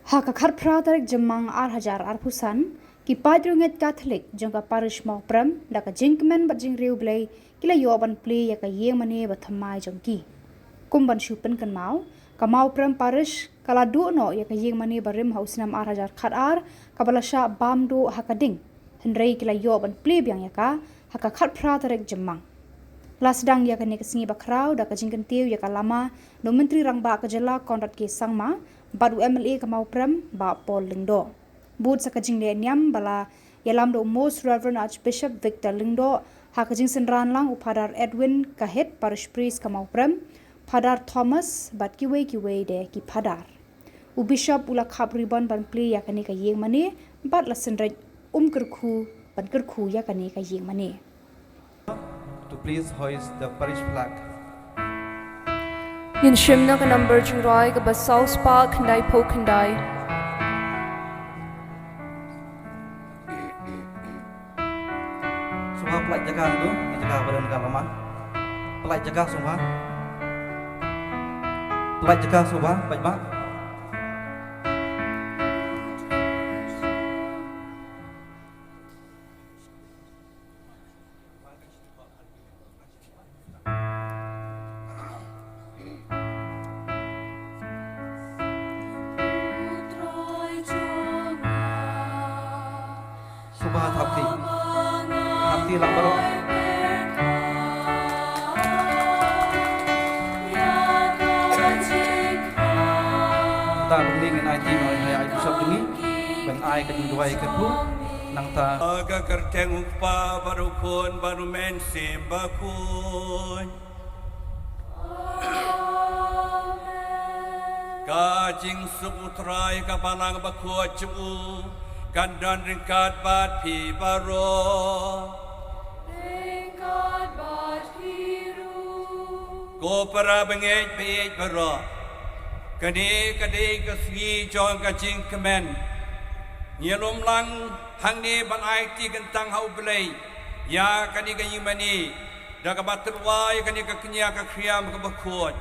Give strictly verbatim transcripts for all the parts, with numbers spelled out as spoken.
Ha ka khatphra tarik Jymmang ar hajar arphew san, ki paid riewngeit Katholik jong ka Parish Mawprem, da ka jingkmen bad jingriewblei, ki la ïoh ban plie ïa ka ïing mane ba thymmai jong ki. Kum ban shu pynkynmaw, ka Mawprem Parish ka la duh noh ïa ka ïing mane barim ha u snem ar hajar khatar, kaba la shah bam duh ha ka ding. Hynrei ki la ïoh ban plie biang ïa ka ha ka khatphra tarik Jymmang. La sdang ïa kane ka sngi bakhraw da ka jingkyntiew ïa ka lama na u Myntri Rangbah ka jylla Conrad K Sangma bad u M L A ka Mawprem, Bah Paul Lyngdoh. Bud sa ka jingleh niam ba la ïalam da u Most Reverend Archbishop Victor Lyngdoh, ha ka jingsynran lang u Phadar Edwin Kahit, Parish Priest ka Mawprem, Phadar Thomas bad kiwei kiwei de ki Phadar. U Bishop u la khap ribbon ban plie ïa kane ka ïing mane bad la synreit um kyrkhu ban kyrkhu ïa kane ka ïing mane. To please hoist the parish flag. Ngin shim na ka number jingrwai kaba saw spah khyndai phew khyndai. Sngewbha pynlait jaka tu, ki jaka ba don ka lama. Pynlait jaka sngewbha. Pynlait jaka sngewbha, paidbah. Sngewbha thap kti. Thap kti lang baroh. Nangta ngin ai kti noh ïa i Bishop jong ngi ban ai ka jingduwai kyrkhu. Nangta. Ha ka kyrteng u Kpa bad u Khun bad u Mynsiem Bakhuid. Ka jingsuk U Trai ka Balang Bakhuid jong u kan don ryngkat bad phi baroh. Ryngkat bad phi ruh. Ko para bangeit baieit baroh. Kane ka dei ka sngi jong ka jingkmen. Ngi lum lang hangne ban aiti kyntang ha U Blei ïa kane ka ïing mane. Da kaba tyrwa ïa kane ka kñia ka khriam kaba khuid.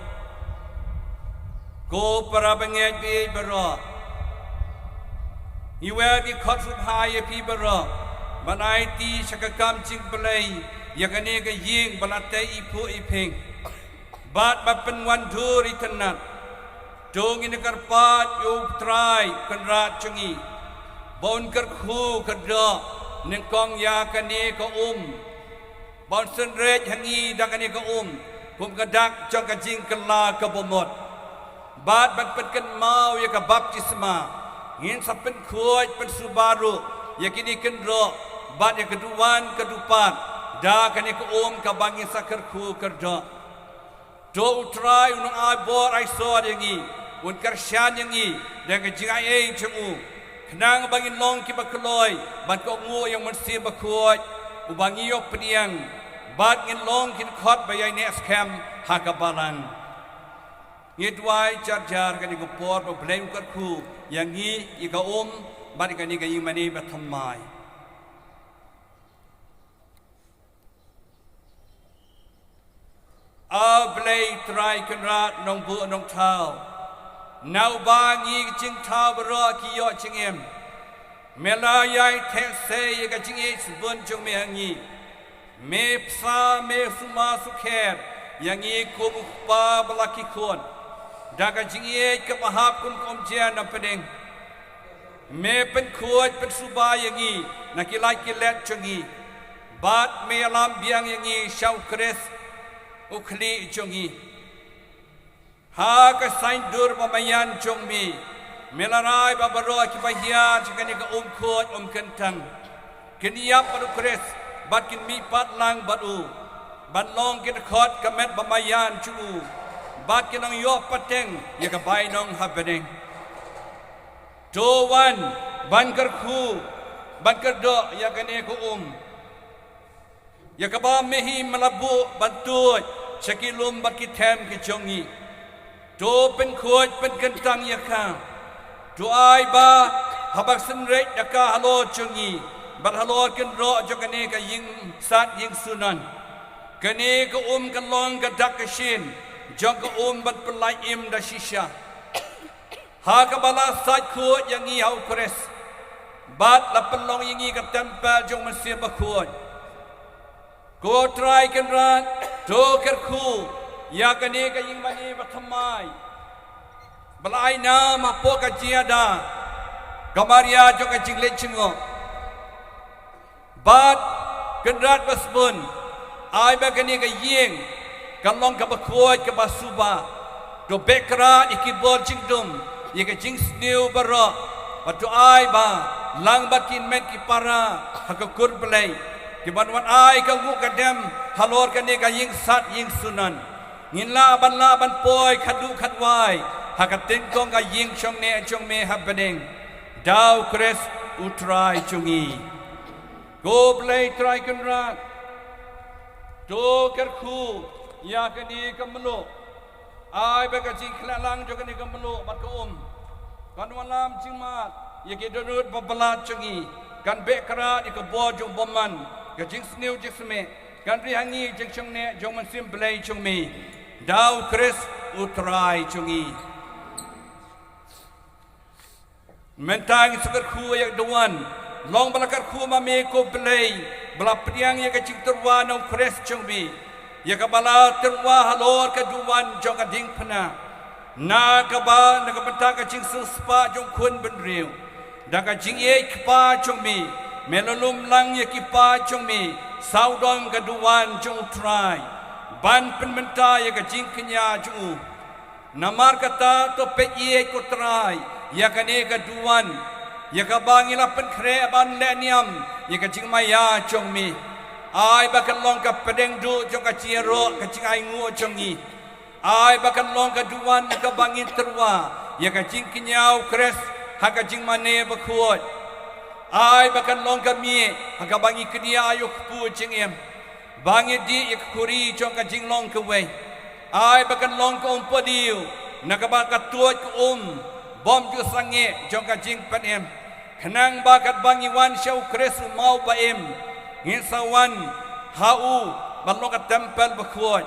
Ko para bangeit baieit baroh. Ngi wer ngi khot sngewbha ïa phi baroh ban aiti sha ka kam jingblei ïa kane ka ïing ba la tei iphuh iphieng. Bad ba pynwandur itynnat. To ngin ïa kyrpad ïa U Trai Kynrad jong ngi ba un kyrkhu kyrdoh nyngkong ïa kane ka um. Ba un synreit ha ngi da kane ka um kum ka dak jong ka jingkylla ka bamut. Bad ban pynkynmaw ïa ka baptisma ngin sa pynkhuid pynsuba ruh ïa kine ki kynroh bad ïa ka duwan ka dupat da kane ka um kaba ngin sa kyrkhu kyrdoh. To U Trai un ai bor ai sor ïa ngi, un kyrshan ïa ngi da ka jingaiei jong u. Khnang ba ngin long kiba kloi ban kohnguh ïa U Mynsiem Bakhuid uba ngi ïoh pdiang, bad ngin long ki dkhot ba ïai neh skhem ha ka balang. Ngi duwai jar jar kane ka por ba U Blei un kyrkhu ïa ngi, ïa ka um bad ïa kane ka ïing mane ba thymmai. A Blei Trai Kynrad Nongbuh Nongthaw, na uba ngi ki jingthaw baroh ki ïoh jingim. Me la ïai theh sei ïa ka jingïeit sbun jong me ha ngi. Me bsa, me sumar sukher ïa ngi kum u kpa ba la ki khun da ka jingïeit kaba hap kum ka umjia na pdeng. Me pynkhuid pynsuba ïa ngi na ki lait ki let jong ngi. Bad me ïalam biang ïa ngi sha U Khrist u khlieh jong ngi. Ha ka saiñdur ba maïan jong me, me la rai ba baroh kiba hiar sha kane ka um khuid um kyntang kin ïap bad U Khrist bad kin mihpat lang bad u, ban long ki dkhot ka met ba maïan jong u, bad kin nang ïoh pateng ïa ka bainong ha bneng. To wan ban kyrkhu, ban kyrdoh ïa kane ka um. Ïa kaba me hi me la buh ban tuid sha ki lum bad ki them ki jong ngi. To pynkhuid pynkyntang ïa ka. To ai ba haba synreit ïa ka halor jong ngi bad halor ki kynroh jong kane ka ïing sad ïing sunan, kane ka um kan long ka dak ka shin jong ka um ban pynlait im da shisha. Ha kaba la sait khuid ïa ngi ha u Khrist bad la pynlong ïa ngi ka templ jong u Mynsiem Bakhuid. Ko Trai Kynrad, to kyrkhu ïa kane ka ïing mane bathymmai ba la ai nam hapoh ka jingïada ka Maria jong ka jingleit jngoh. Bad Kynrad basbun, ai ba kane ka ïing kan long kaba khuid kaba suba. To beh krad ïa ki bor jingdum, ïa ka jingsniew baroh, bad to ai ba lang bad ki met ki para ha ka kur Blei, ki ban wan ai ka nguh ka dem halor kane ka ïing sat ïing sunan. Ngin lah ban lah ban poi khadduh khadwai ha ka tyngkong ka ïing jong neh jong me ha bneng, da u Khrist u Trai jong ngi. Ko Blei Trai Kynrad, to kyrkhu ïa kane ka mluh. Ai ba ka jingkhleh lang jong kane ka mluh bad ka um kan wallam jingmad ïa ki dohnud bapalat jong ngi, kan beh krad ïa ka bor jong u bymman, ka jingsniew jingsmeh, kan ri ha ngi jingshong neh jong u Mynsiem Blei jong me, da u Khrist u Trai jong ngi. Mynta ngin sa kyrkhu ïa ka duwan. Long ba la kyrkhu ma me ko Blei, ba la pdiang ïa ka jingtyrwa na u Khrist jong me, ïa kaba la tyrwa halor ka duwan jong ka diengphna. Na kaba, na ka bynta ka jingsngewspah jong u khun bynriew, da ka jingïeit kpa jong me, me la lum lang ïa ki kpa jong me sawdong ka duwan jong u Trai, ban pynmynta ïa ka jingkñia jong u. Namar kata to peit ïeit ko Trai ïa kane ka duwan, ïa kaba ngi la pynkhreh ban leh niam ïa ka jingmaïa jong me. Ai ba kan long ka pdeng duh jong ka jingïaroh ka jingainguh jong ngi. Ai ba kan long ka duwan kaba ngin tyrwa ïa ka jingkñia u Khrist ha ka jingmane bakhuid. Ai ba kan long ka miej ha kaba ngi kñia ïa u kpu jingim, ba ngi dih ïa ka khuri jong ka jinglong kawei. Ai ba kan long ka um padiu na kaba ka tuid ka um bym ju sangeh jong ka jingpynim, khnang ba katba ngi wan sha u Khrist u maw ba im, ngin sa wan ha u ban long ka templ bakhuid.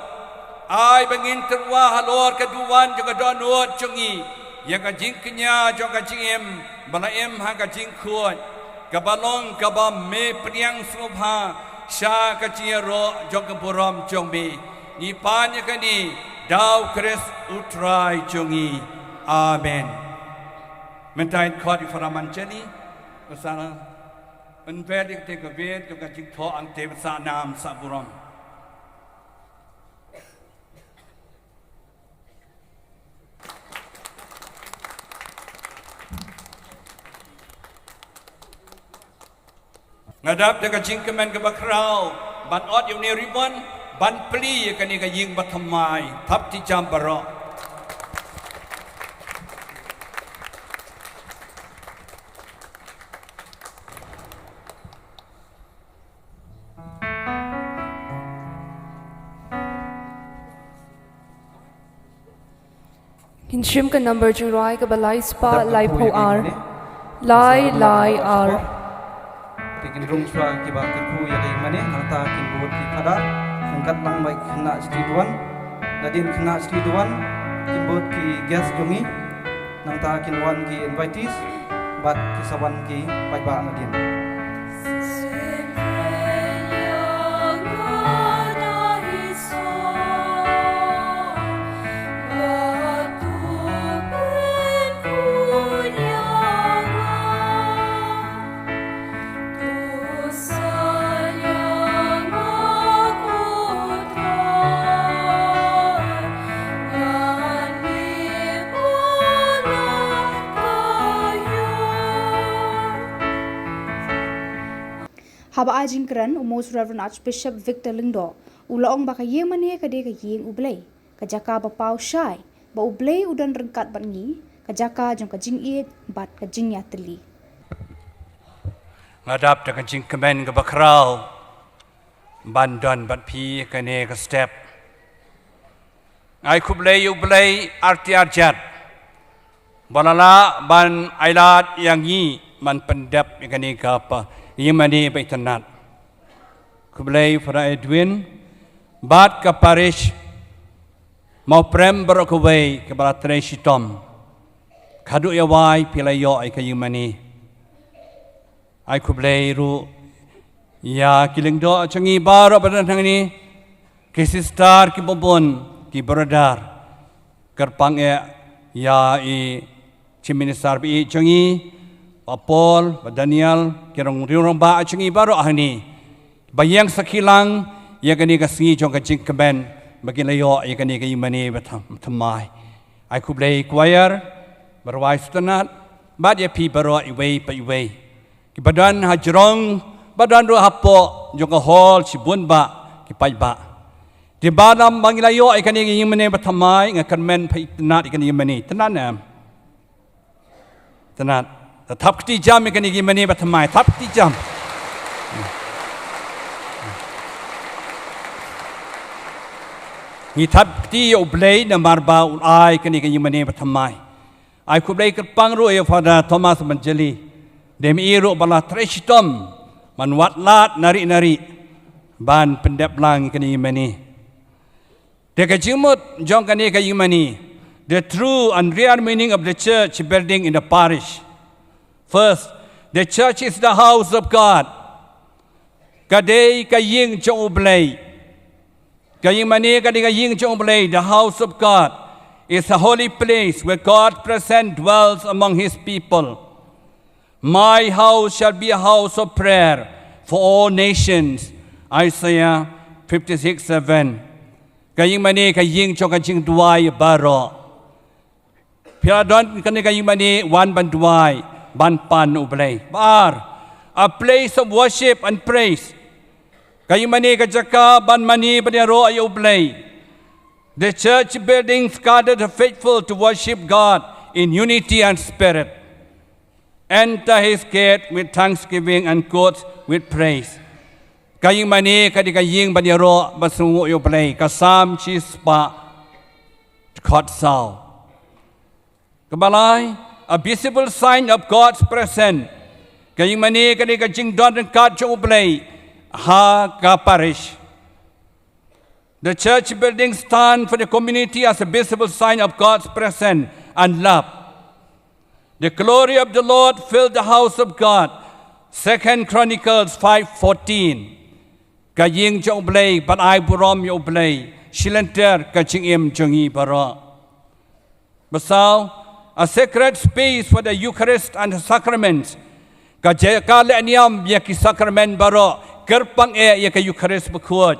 Ai ba ngin tyrwa halor ka duwan jong ka dohnud jong ngi ïa ka jingkñia jong ka jingim ba la im ha ka jingkhuid, kaba long kaba me pdiang sngewbha sha ka jingïaroh jong ka burom jong me. Ngi pan ïa kane da u Khrist u Trai jong ngi. Amen. Mynta in khot ïa u Fara Mancheli, u sa pynbeit ïa kata ka beit jong ka jingthoh angtei ba sah nam sah burom. Nga dap da ka jingkmen kaba khraw ban ot ïa une u ribbon ban plie ïa kane ka ïing bathymmai. Thap ti jam baroh. Ngin shim ka number jingrwai kaba lai spah laiphew ar. Lai lai ar. Te kin rung shuwa kiba kyrkhu ïa ka ïing mane, nangta kin bud ki phada ryngkat lang bad ki khynnah shatei duwan. Nadien khynnah shatei duwan kin bud ki guest jong ngi. Nangta kin wan ki invitees bad ki sa wan ki paidbah nadien. Haba ai jingkren, u Most Reverend Archbishop Victor Lyngdoh u la ong ba ka ïing mane ka dei ka ïing U Blei, ka jaka ba paw shai, ba U Blei u don ryngkat bad ngi, ka jaka jong ka jingïeit bad ka jingïatylli. Nga dap da ka jingkmen kaba khraw ban don bad phi kane ka step. Ai khublei ïa U Blei arti arjat ba la lah ban ailad ïa ngi ban pyndep ïa kane ka pa ïing mane ba itynnad. Khublei Father Edwin bad ka parish Mawprem baroh kawei kaba la trei shitom. Khadduh ïa wai phi la ïoh ïa ka ïingmane. Ai khublei ruh ïa ki lyngdoh jong ngi baroh ba don hangne, ki sister, ki bun bun, ki brother. Kyrpang eh ïa i Chief Minister ba ïeit jong ngi, Bah Paul, Bah Daniel, ki rong, rangbah jong ngi baroh hangne ba ïeng sakhi lang ïa kane ka sngi jong ka jingkmen ba ki la ïoh ïa kane ka ïingmane bathymmai. Ai khublei choir, ba rwai sngewtynnat, bad ïa phi baroh iwei pa iwei, ki ba don hajrong, ba don ruh hapoh jong ka hall shibun bah ki paidbah. Te ba namar ba ngi la ïoh ïa kane ka ïingmane bathymmai, nga kyrmen phi itynnat ïa kane ka ïingmane. Tynnat ne em? Tynnat. Te thap kti jam ïa kane ka ïingmane bathymmai. Thap kti jam. Ngi thap kti ïa U Blei namar ba u la ai kane ka ïingmane bathymmai. Ai khublei kyrpang ruh ïa Father Thomas Manjali, dei ma i ruh ba la trei shitom ban wad lad nari nari ban pyndep lang ïa kane ka ïingmane. Te ka jingmut jong kane ka ïingmane, the true and real meaning of the church building in the parish. First, the church is the house of God. Ka dei ka ïing jong U Blei. Ka ïingmane ka dei ka ïing jong U Blei, the house of God. Is a holy place where God present dwells among his people. My house shall be a house of prayer for all nations. Isaiah fifty-six seven. Ka ïingmane ka ïing jong ka jingduwai baroh. Phi la don kane ka ïingmane wan ban duwai, ban pan U Blei. Ba ar, a place of worship and praise. Ka ïingmane ka jaka ban mane ban ïaroh ïa U Blei. The church buildings gather the faithful to worship God in unity and spirit. Enter his gate with thanksgiving and courts with praise. Ka ïingmane ka dei ka ïing ban ïaroh, ban sngewnguh ïa U Blei. Ka Salm shispah khatsaw. Kaba lai, a visible sign of God's presence. Ka ïingmane ka dei ka jingdon ryngkat jong U Blei ha ka parish. The church building stand for the community as a visible sign of God's presence and love. The glory of the Lord filled the house of God. Second Chronicles five fourteen. Ka ïing jong U Blei, ban ai burom ïa U Blei, shilynter ka jingim jong ngi baroh. Ba saw, a sacred space for the Eucharist and the sacraments. Ka jaka leh niam ïa ki sakramen baroh, kyrpang eh ïa ka Eucharist bakhuid.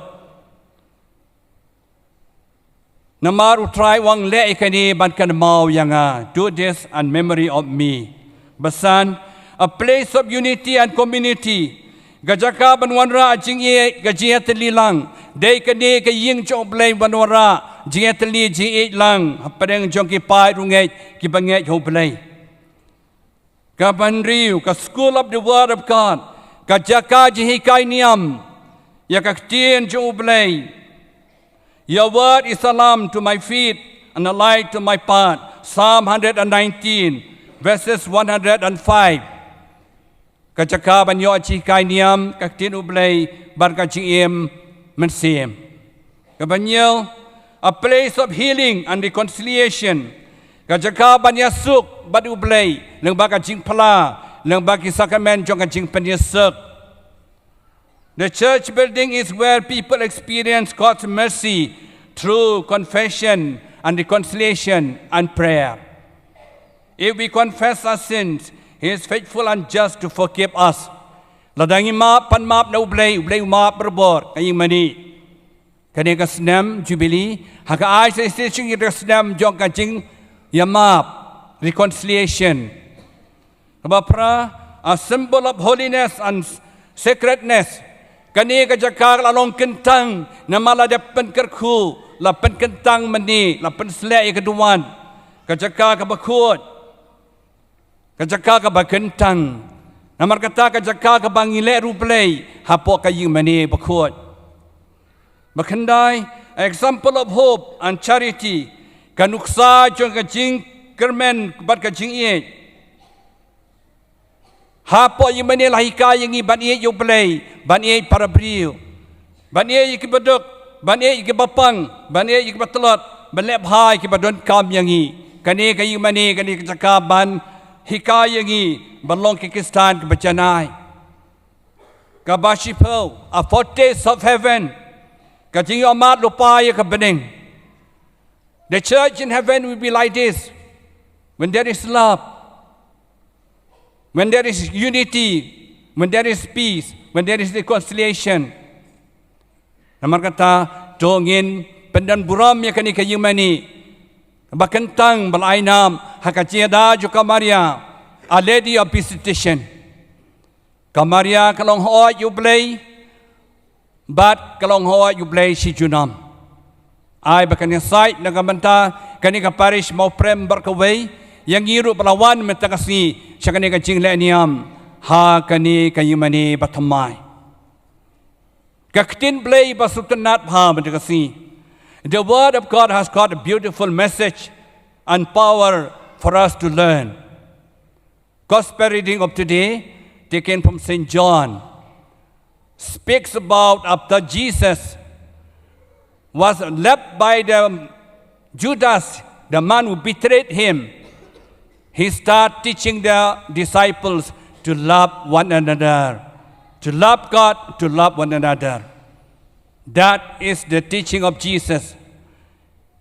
Namar U Trai u ong leh ïa kane ban kynmaw ïa nga. Do this in memory of me. Ba san, a place of unity and community. Ka jaka ban wanrah jingïeit, ka jingïatylli lang. Dei kane ka ïing jong U Blei ban wanrah jingïatylli jingïeit lang hapdeng jong ki paid riewngeit kiba ngeit ha U Blei. Kaba hynriew, ka school of the word of God. Ka jaka jinghikai niam ïa ka ktien jong U Blei. Your word is a lamp to my feet and a light to my path. Psalm one hundred and nineteen, verses one hundred and five. Ka jaka ban ïoh jinghikai niam ka ktien U Blei bad ka jingim mynsiem. Kaba hynñiew, a place of healing and reconciliation. Ka jaka ban ïasuk bad U Blei lyngba ka jingphla, lyngba ki sakramen jong ka jingpynïasuk. The church building is where people experience God's mercy through confession and reconciliation and prayer. If we confess our sins, he is faithful and just to forgive us. Lada ngi map, pan map na U Blei, U Blei u map barabor. Ka ïing mane. Kane ka snem Jubilee, ha ka ai sa shisien ka snem jong ka jingïamap, reconciliation. Kaba phra, a symbol of holiness and sacredness. Kane ka jaka ka la long kyntang, namar la dep pynkyrkhu, la pynkyntang mynne, la pynsleh ïa ka duwan. Ka jaka kaba khuid. Ka jaka kaba kyntang. Namar kata ka jaka kaba ngi leh riewblei hapoh ka ïing mane bakhuid. Ba khyndai, a example of hope and charity. Ka nuksa jong ka jingkyrmen bad ka jingïeit. Hapoh ïing mane la hikai ïa ngi ban ïeit ïa U Blei, ban ïeit para briew. Ban ïeit ïa kiba duk, ban ïeit ïa kiba pang, ban ïeit ïa kiba tlot, ban leh bha ïa kiba donkam ïa ngi. Kane ka ïingmane, kane ka jaka ban hikai ïa ngi ban long ki Khristan kiba janai. Kaba shiphew, a foretaste of heaven. Ka jingïohmad lypa ïa ka bneng. The church in heaven will be like this. When there is love, when there is unity, when there is peace, when there is reconciliation. Namar kata, to ngin pyndon burom ïa kane ka ïingmane ba kyntang ba la ai nam ha ka jingïada jong ka Maria, Our Lady of Visitation. Ka Maria ka long hooid ïa U Blei bad ka long hooid ïa U Blei shi junom. Ai ba kan ïasaid na ka bynta kane ka parish Mawprem bad kawei, ïa ngi ruh ba la wan mynta ka sngi sha kane ka jingleh niam ha kane ka ïingmane bathymmai. Ka ktien Blei ba sngewtynnat bha mynta ka sngi. The word of God has got a beautiful message and power for us to learn. Gospel reading of today, taken from Saint John, speaks about after Jesus was left by the Judas, the man who betrayed him. He started teaching the disciples to love one another, to love God, to love one another. That is the teaching of Jesus.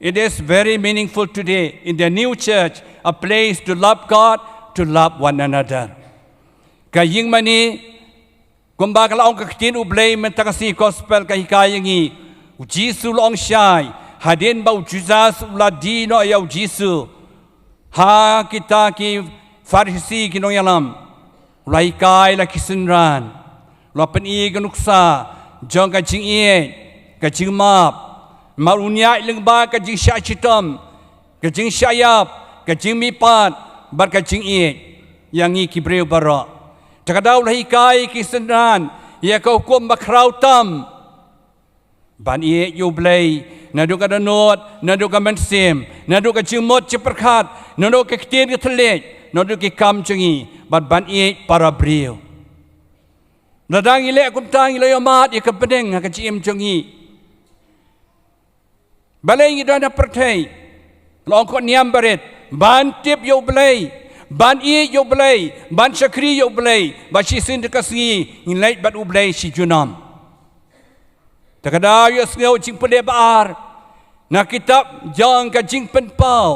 It is very meaningful today in the new church, a place to love God, to love one another. Ka ïingmane, kumba ka la ong ka ktien U Blei mynta ka sngi, gospel ka hikai ïa ngi. U Jisu u la ong shai, hadien ba u Judas u la die noh ïa u Jisu ha kita ki Pharisi ki nongïalam. U la hikai la ki synran. U la pyni ka nuksa jong ka jingïeit, ka jingmap. Namar un ïaid lyngba ka jingshah shitom, ka jingshah ïap, ka jingmihpat bad ka jingïeit ïa ngi ki briew baroh. Te kata u la hikai ki synran ïa ka hukum ba khraw tam. Ban ïeit ïa U Blei naduh ka dohnud, naduh ka mynsiem, naduh ka jingmut jingpyrkhat, naduh ka ktien ka thylliej, naduh ki kam jong ngi, bad ban ïeit para briew. Lada ngi leh kumta ngi la ïohmad ïa ka bneng ha ka jingim jong ngi. Balei ngi don ha pyrthei? La ong ka niam barit, ban tip ïa U Blei, ban ïeit ïa U Blei, ban shakri ïa U Blei, ba shisien ka sngi ngin leit bad U Blei shi junom. Te ka dei ïa sngew jingpule ba ar na kitab jong ka Jingpynpaw.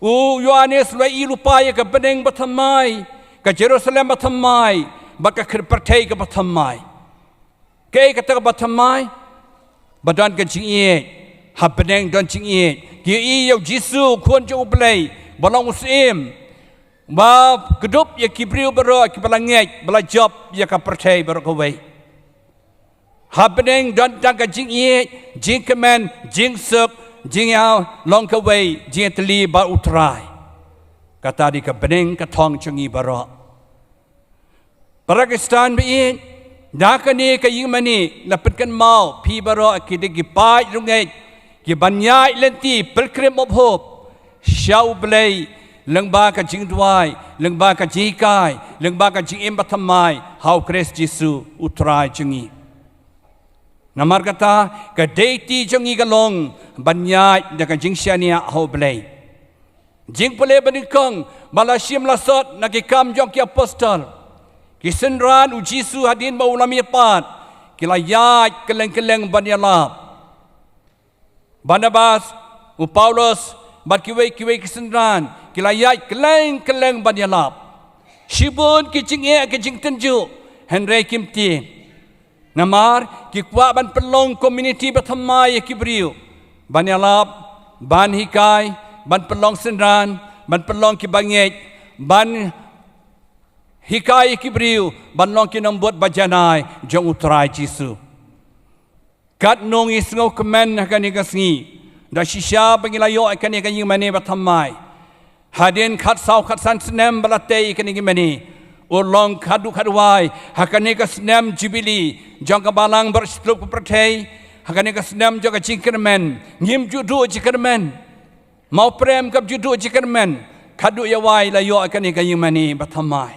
U Ïoannis u la ïohi lypa ïa ka bneng bathymmai, ka Jerusalem bathymmai, bad ka khri-, pyrthei ka bathymmai. Kaei kata ka bathymmai? Ba don ka jingïeit, ha bneng don jingïeit. Ki ïohi ïa U Jisu, Khun jong U Blei, ba long u Syiem, ba kdup ïa ki briew baroh kiba la ngeit, ba la jop ïa ka pyrthei baroh kawei. Ha bneng don tang ka jingïeit, jingkmen, jingsuk, jingïalong kawei, jingïatylli bad U Trai. Kata dei ka bneng ka thong jong ngi baroh. Para Khristan ba ïeit, da kane ka ïingmane la pynkynmaw phi baroh ki dei ki paid rangeit, ki ban ïaid lynti pilgrim of hope sha U Blei, lyngba ka jingduwai, lyngba ka jinghikai, lyngba ka jingim bathymmai ha U Khrist Jisu U Trai jong ngi. Namar kata, ka duty jong ngi ka long ban ïaid da ka jingshaniah ha U Blei. Jingpule banyngkong ba la shim la sot na Ki Kam jong ki Apostol. Ki synran U Jisu hadien ba u la mihpat, ki la ïaid kylleng kylleng ban ïalap. Barnabas, u Paulus, bad kiwei kiwei ki synran, ki la ïaid kylleng kylleng ban ïalap. Shibun ki jingeh ki jingtynjuh, hynrei kim tieng. Namar ki kwah ban pynlong community bathymmai ïa ki briew, ban ïalap, ban hikai, ban pynlong synran, ban pynlong ki bangeit, ban hikai ïa ki briew ban long ki nongbud bajanai jong U Trai Jisu. Katno ngi sngewkmen ha kane ka sngi, da shisha ba ngi la ïoh ïa kane ka ïingmane bathymmai. Hadien khatsaw khatsan snem ba la tei ïa kane ka ïingmane, u long khadduh khadwai ha kane ka snem jubili jong ka Balang Baroh Shityllup ka pyrthei. Ha kane ka snem jong ka jingkyrmen, ngim ju duh jingkyrmen. Mawprem kam ju duh jingkyrmen. Khadduh ïa wai la ïoh ïa kane ka ïingmane bathymmai.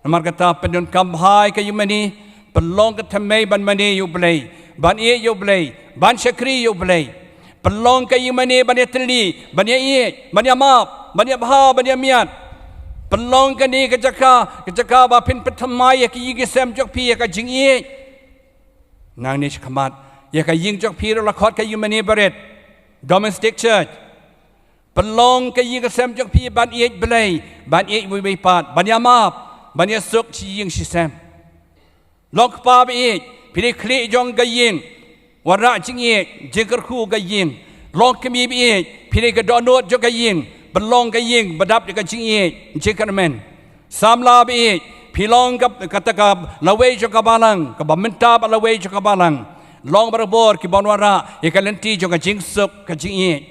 Namar kata, pyndonkam bha ïa ka ïingmane, pynlong ka thymmei ban mane ïa U Blei, ban ïeit ïa U Blei, ban shakri ïa U Blei. Pynlong ka ïing mane ban ïatylli, ban ïaieit, ban ïamap, ban ïabha, ban ïamiat. Pynlong kane ka jaka, ka jaka ba phin pynthymmai ïa ka ïing ka sem jong phi ïa ka jingïeit. Nangne shakhmat, ïa ka ïing jong phi ruh la khot ka ïing mane barit, domestic church. Pynlong ka ïing ka sem jong phi ban ïeit Blei, ban ïeit uwei uwei pat, ban ïamap, ban ïasuk shi ïing shi sem. Long kpa ba ïeit, phi dei khlieh jong ka ïing, wanrah jingïeit, jingkyrkhu ka ïing. Long kmie ba ïeit, phi dei ka dohnud jong ka ïing, pynlong ka ïing ba dap da ka jingïeit, jingkyrmen. Samla ba ïeit, phi long ka, kata ka lawei jong ka balang, kaba mynta bad lawei jong ka balang. Long barabor kiban wanrah ïa ka lynti jong ka jingsuk ka jingïeit.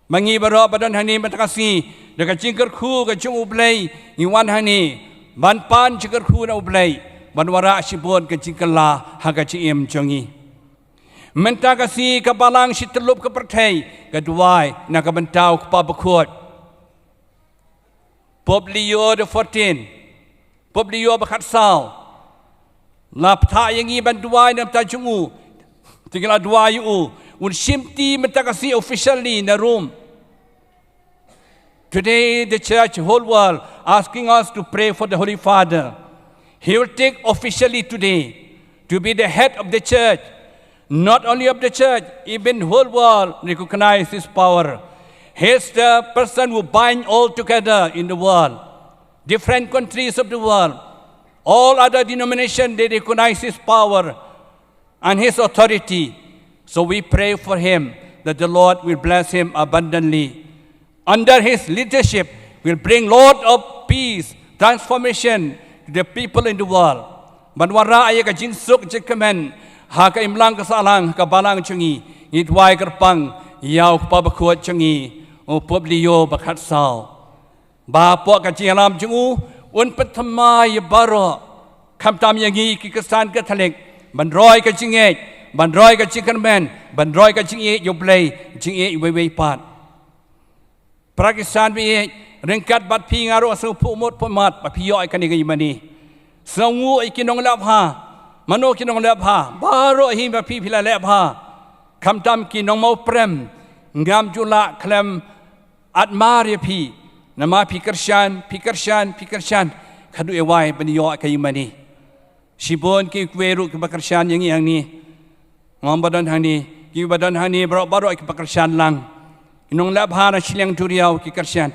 Ma ngi baroh ba don hangne mynta ka sngi, da ka jingkyrkhu ka jong U Blei, ngi wan hangne ban pan jingkyrkhu na U Blei, ban wanrah shibun ka jingkylla ha ka jingim jong ngi. Mynta ka sngi ka balang shi tyllup ka pyrthei ka duwai na ka bynta u Kpa Bakhuid. Pope Leo the fourteenth, Pope Leo ba khatsaw, la phah ïa ngi ban duwai na ka bynta jong u. Te ngi la duwai ïa u, un shimti mynta ka sngi officially na Rome. Today the church, whole world, asking us to pray for the Holy Father. He will take officially today to be the head of the church, not only of the church, even whole world recognize his power. He is the person who bind all together in the world, different countries of the world, all other denomination, they recognize his power and his authority. So we pray for him that the Lord will bless him abundantly. Under his leadership, will bring lot of peace, transformation to the people in the world. Ban wanrah ïa ka jingsuk jingkmen ha ka imlang ka sahlang ka balang jong ngi, ngi duwai kyrpang ïa u Kpa Bakhuid jong ngi, u Pope Leo ba khatsaw. Ba hapoh ka jingïalam jong u, un pynthymmai ïa baroh, khamtam ïa ngi ki Khristan Katholik, ban roi ka jingngeit, ban roi ka jingkyrmen, ban roi ka jingïeit ïa U Blei, jingïeit uwei uwei pat. Para Khristan ba ïeit, ryngkat bad phi nga ruh nga sngewphuh mut phuh mat ba phi ïoh ïa kane ka ïing mane. Sngewnguh ïa ki nongleh bha, mano ki nongleh bha, baroh hi ba phi phi la leh bha. Khamtam ki nongmawprem, ngam ju lah khlem admire ïa phi, namar phi kyrshan, phi kyrshan, phi kyrshan, khadduh ïa wai ban ïoh ka ïing mane. Shibun ki kwei ruh kiba kyrshan ïa ngi hangne. Ngam ba don hangne, kiba don hangne baroh baroh kiba kyrshan lang. Ki nongleh bha na shiliang duriaw ki kyrshan.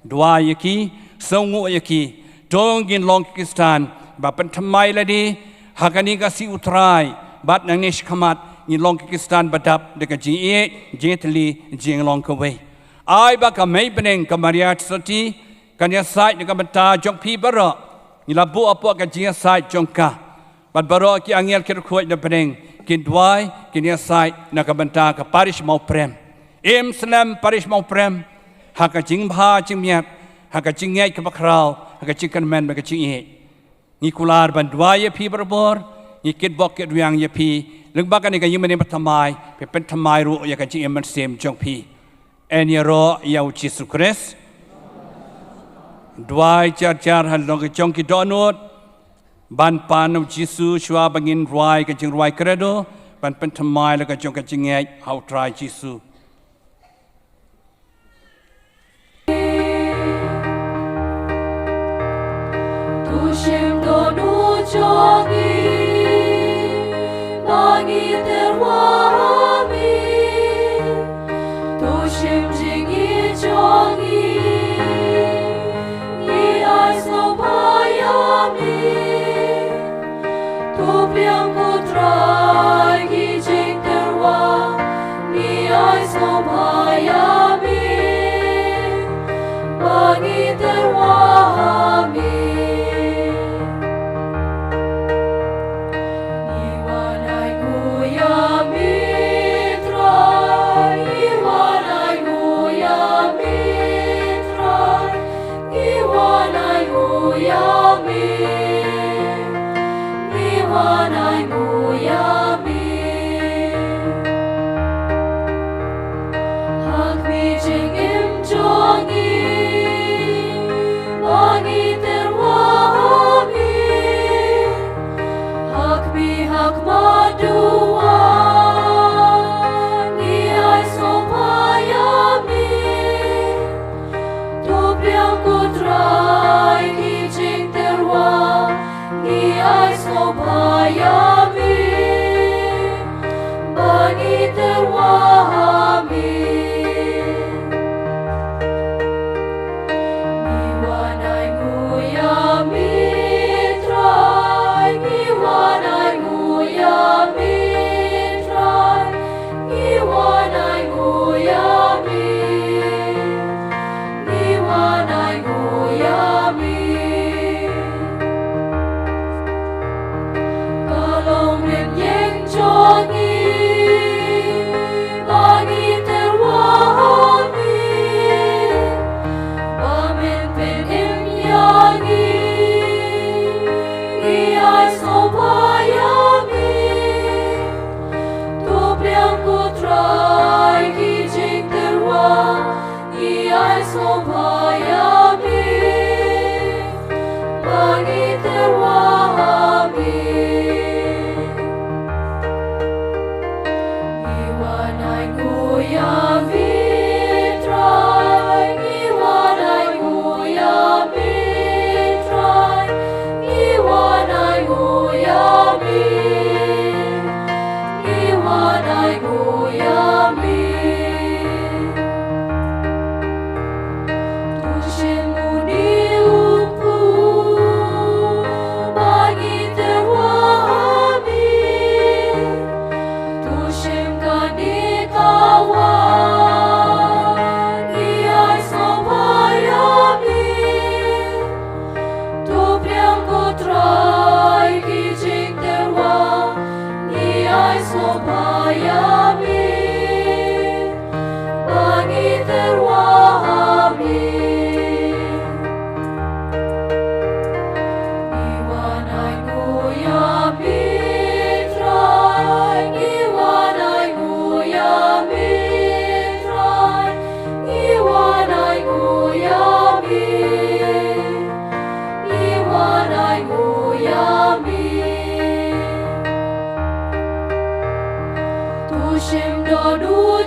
Duwai ïa ki, sngewnguh ïa ki. To ngin long ki Khristan ba pynthymmai lade ha kane ka sngi U Trai, bad nangne shakhmat ngin long ki Khristan ba dap da ka jingïeit, jingïatylli, jinglong kawei. Ai ba ka Mei Bneng ka Maria Theisotti kan ïasaid na ka bynta jong phi baroh. Ngi la buh hapoh ka jingïasaid jong ka. Bad baroh ki angel ki riewkhuid na bneng kin duwai, kin ïasaid na ka bynta ka parish Mawprem. Im slem parish Mawprem ha ka jingbha jingmiat, ha ka jingngeit kaba khraw, ha ka jingkyrmen bad ka jingïeit. Ngi kular ban duwai ïa phi barabor, ngi kitbok kitrwiang ïa phi, lyngba kane ka ïing mane bathymmai, phi pynthymmai ruh ïa ka jingim mynsiem jong phi. Yn ïaroh ïa U Jisu Khrist. Duwai jar jar halor ka jong ki dohnud, ban pan U Jisu shuwa ba ngin rwai ka jingrwai Credo, ban pynthymmai la ka jong ka jingngeit ha U Trai Jisu. To shim dohnud jong ngi, ba ngi tyrwa ha me. To shim jingïeit jong ngi, ngi ai sngewbha ïa me. To pdiang ko Trai ki jingtyrwa, ngi ai sngewbha ïa me, ba ngi tyrwa ha me. Ngi wan ai nguh ïa me Trai, ngi wan ai nguh ïa me Trai. Ngi wan ai nguh ïa me, ngi wan ai nguh ïa me. Ha khmih jingim jong ngi, ba ngi tyrwa ha me. Ha khmih ha khmat duwai, ngi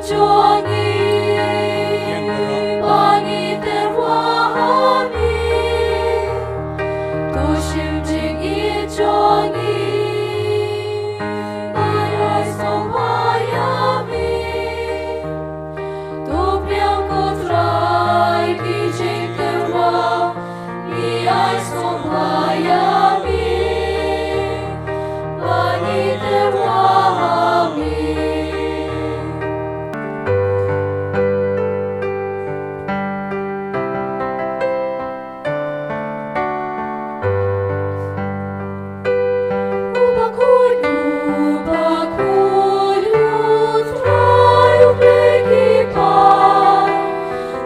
jong ngi, ba ngi tyrwa ha me. To shim jingïeit jong ngi, ngi ai sngewbha ïa me. To pdiang ko Trai ki jingtyrwa, ngi ai sngewbha ïa me, ba ngi tyrwa ha me. U bakhuid, u bakhuid, u Trai u Blei kepaidbah.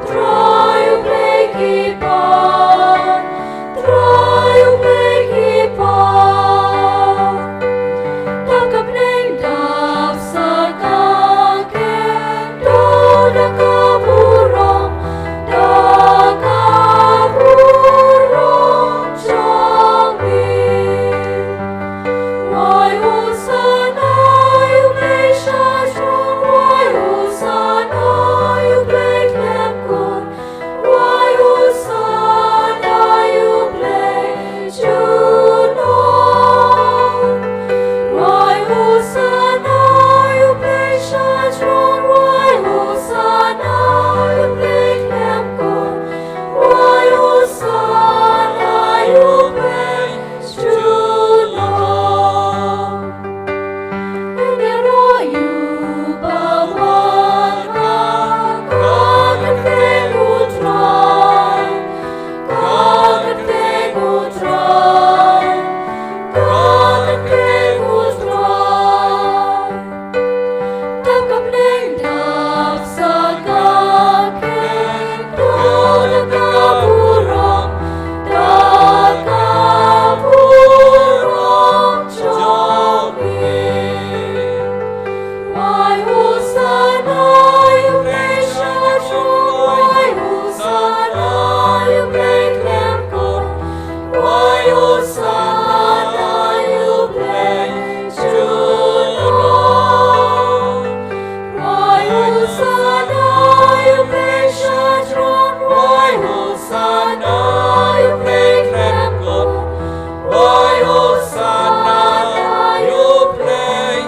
Trai u Blei kepaidbah. Trai u Blei kepaidbah. Da ka bneng dap sa ka kyndoh, da ka burom, da ka burom jong me. Wai Hosanna ïa u Blei sha jrong, wai Hosanna ïa u Blei khlem kut, wai Hosanna ïa u Blei junom. Wai Hosanna ïa u Blei sha jrong, wai Hosanna ïa u Blei khlem kut, wai Hosanna ïa u Blei junom. Ngi ïaroh ïa u ba wan ha ka kyrteng u Trai, ka kyrteng u Trai, ka kyrteng u Trai. Da ka bneng dap sa ka kyndoh, da ka burom, da ka burom jong me. Wai Hosanna ïa u Blei sha jrong, wai Hosanna ïa u Blei khlem kut, wai Hosanna ïa u Blei junom. Wai Hosanna ïa u Blei sha jrong, wai Hosanna ïa u Blei khlem kut, wai Hosanna ïa u Blei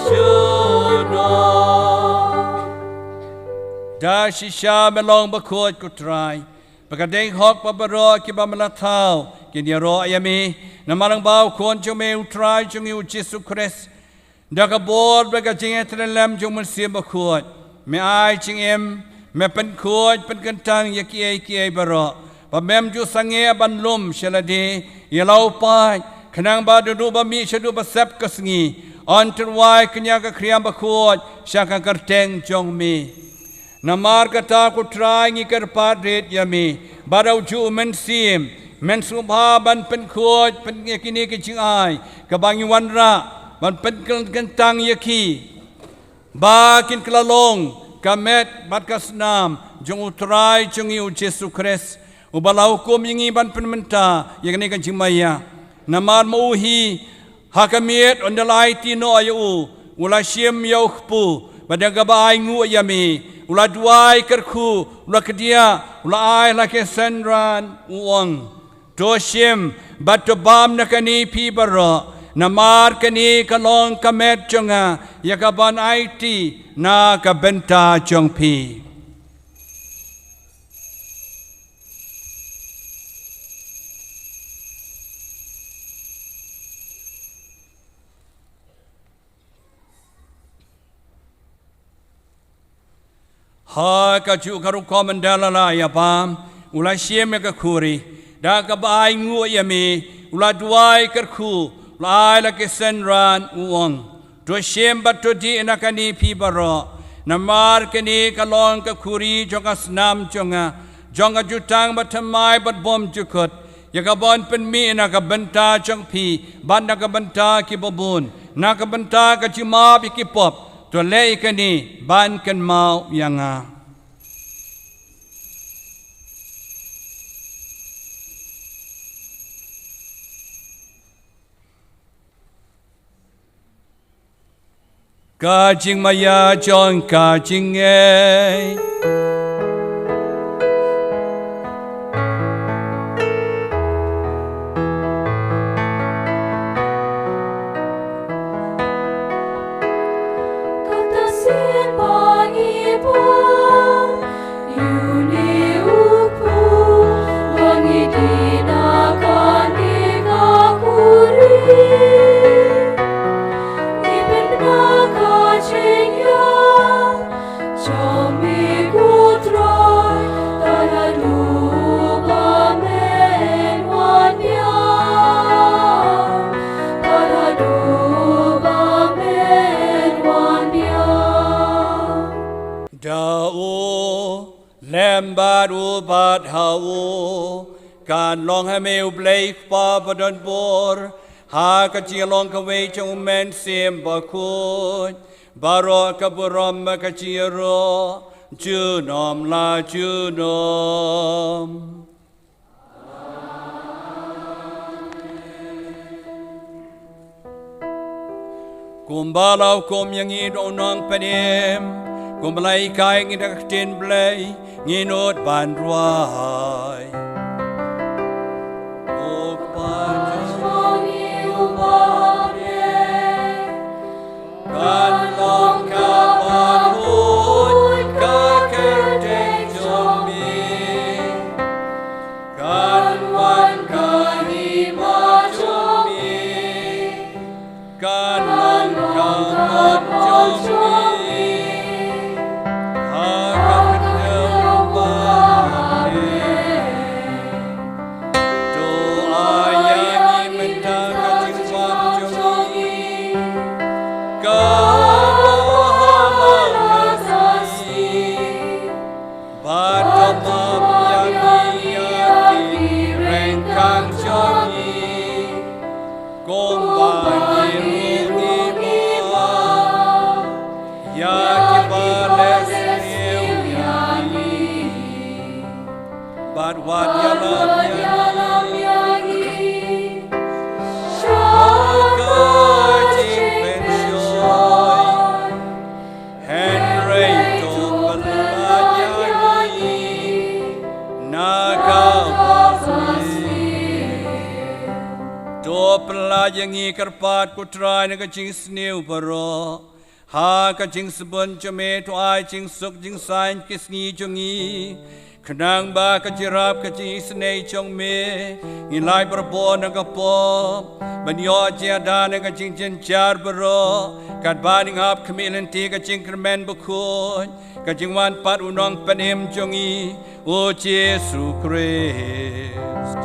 junom. Da shisha me long bakhuid ko Trai, ba ka dei hok ba baroh kiba me la thaw kin ïaroh ïa me. Namar lyngba u Khun jong me u Trai jong ngi u Jisu Khrist, da ka bor bad ka jingïatreilang jong u Mynsiem Bakhuid, me ai jingim, me pynkhuid pynkyntang ïa kiei kiei baroh, ba mem ju sangeh ban lum sha lade ïa la u paid, khnang ba naduh ba mih shaduh ba sep ka sngi, yn tyrwa ïa ka khriam bakhuid sha ka kyrteng jong me. Namar kata ko Trai ngi kyrpad rit ïa me, bad da u juh u Mynsiem, men sngewbha ban pynkhuid pyn ïa kine ki jingai, kaba ngi wanrah, ban pynkyntang ïa ki, ba kin kylla long ka met bad ka snam jong u Trai jong ngi u Jisu Khrist, uba la hukum ïa ngi ban pynmynta ïa kane ka jingmaïa. Namar ma u hi, ha ka miet ynda la aiti noh ïa u, u la shim ïa u kpu, bad da kaba ainguh ïa me, u la duwai kyrkhu, u la kdiah, u la ai ha la ki synran, u ong: To shim bad to bam na kane phi baroh, namar kane ka long ka met jong nga, ïa kaban aiti na ka bynta jong phi. Ha kajuh ka rukom ynda la ïa bam, u la shim ïa ka khuri, da kaba ainguh ïa me, u la duwai kyrkhu, u la ai ha la ki synran, u ong: To shim bad to dih na kane phi baroh, namar kane ka long ka khuri jong ka snam jong nga, jong ka jutang bathymmai bad bymjukut, ïa kaban pynmih na ka bynta jong phi bad na ka bynta kiba bun, na ka bynta ka jingmap ïa ki pop. To leh ïa kane ban kynmaw ïa nga. Ka jingmaïa jong ka jingngeit. Kata sien ba ngi pom ïa une u kpu, ba ngi die na kane ka kurim. Ngi pynbna ka jingïap jong me ko Trai, tad haduh ba men wan biang, tad haduh ba men wan biang. Da u lem bad u bad ha u kan long ha me U Blei Kpa badonbor, ha ka jinglong kawei jong U Mynsiem Bakhuid, baroh ka burom bad ka jingïaroh junom la junom. Kumba la hukum ïa ngi da u Nongpynim, kumba la hikai ïa ngi da ka ktien Blei, ngin nud ban duwai. Ko Kpa jong ngi uba ha bneng, kan long ka bakhuid ka kyrteng jong me. Kan wan ka hima jong me. Kan long ka mon jong me ha ka khyndew ba ha bneng. To ai ïa ngi mynta ka jingpang jong ngi, kaba ha la ka sngi. Bad to map ïa ngi ïa ki ryngkang jong ngi, kumba ngi ruh ngi map ïa kiba leh sniew ïa ngi. Bad wat ïalam ïa ngi sha ka jingpynshoi, hynrei to pyllait ïa ngi na kaba sniew. To pyllait ïa ngi kyrpad ko Trai na ka jingsniew baroh. Ha ka jingsbun jong me to ai jingsuk jingsaiñ ki sngi jong ngi, khnang ba ka jingïarap ka jingisynei jong me, ngin lait barabor na ka pop ban ïoh jingïada na ka jingjynjar baroh, katba ngin ap khmih lynti ka jingkyrmen bakhuid, ka jingwan pat u Nongpynim jong ngi, u Jisu Khrist.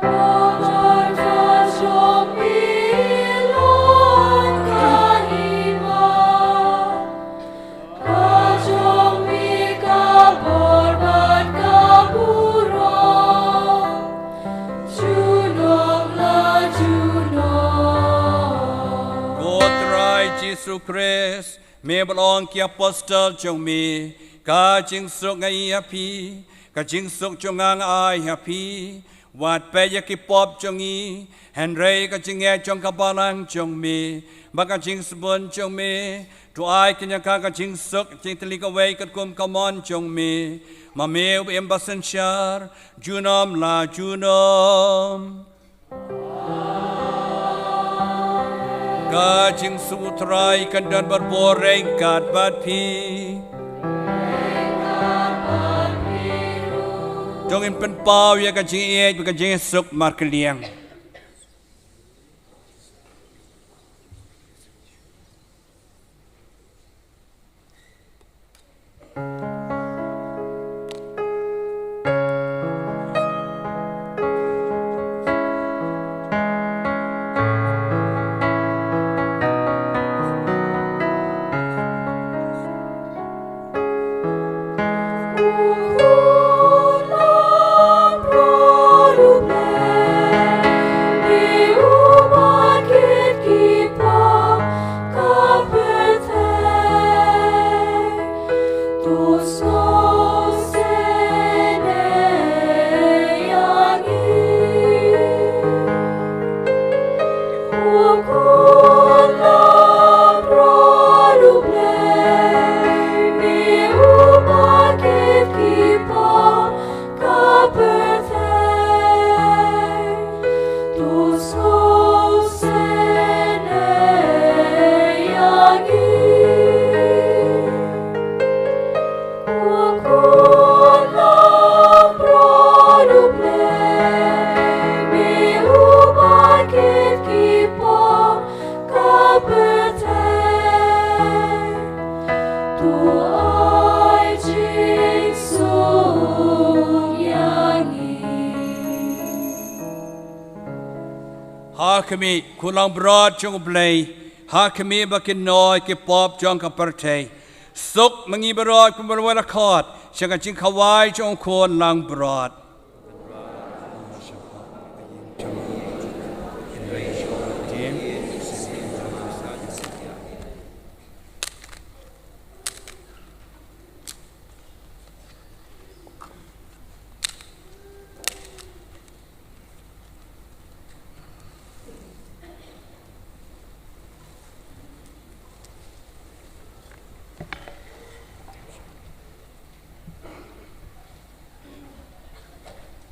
Ka jong me long ka hima, ka jong me ka bor bad ka burom, junom la junom. Ko Trai Jisu Khrist, me ba la ong ki apostol jong me, ka jingsuk nga ai ha phi, ka jingsuk jong nga nga ai ha phi. Wat peit ïa ki pop jong ngi, hynrei ka jingngeit jong ka balang jong me bad ka jingsbun jong me. To ai kane ka, ka jingsuk jingtylli kawei katkum ka mon jong me, ma me uba im ba synshar junom la junom. Ka jingsuk U Trai kan don barabor ryngkat bad phi. To ngin pynpaw ïa ka jingïeit bad ka jingsuk markylliang. Ha khmih, ko langbrot jong U Blei, ha khmih ba kin noi ki pop jong ka pyrthei. Suk ma ngi baroh kiba la khot sha ka jingkhawai jong u khun langbrot.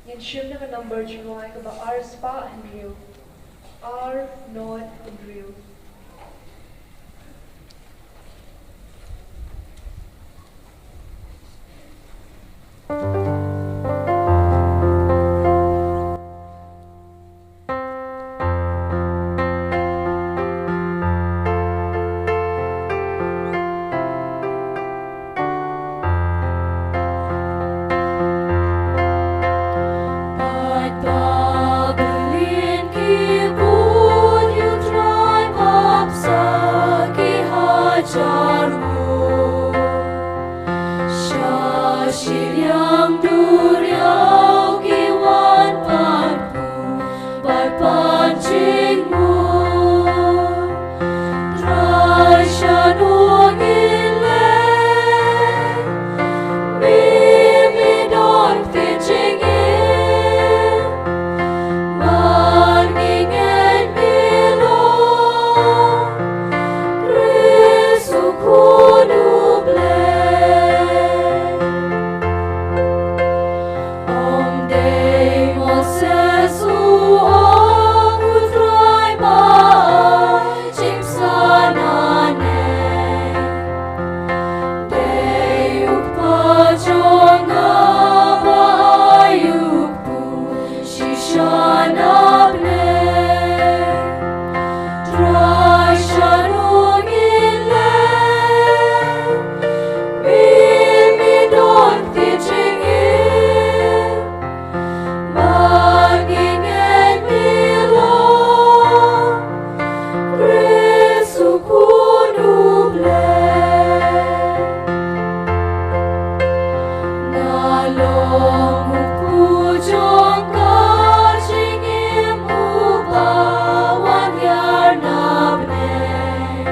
Ngin shim na ka number jingrwai kaba ar spah hynriew. Ar nod hynriew. Sha shiliang duriaw ki wan pat pu, pat pan jingmut. Trai, shano ngin leh? Mi, mi don ktien jingim. Bad ngi ngeit mi long Khrist u Khun u Blei. Ym dei Moses u ong, U Trai, ma ai jingpynsah nangne. Dei U Kpa jong nga ba ai u kpu shisha na bneng. Trai, shano ngin leh? Mi, mi don ktien jingim. Bad ngi ngeit mi long Khrist u Khun u Blei. Nga long u kpu jong ka jingim, uba wan hiar na bneng.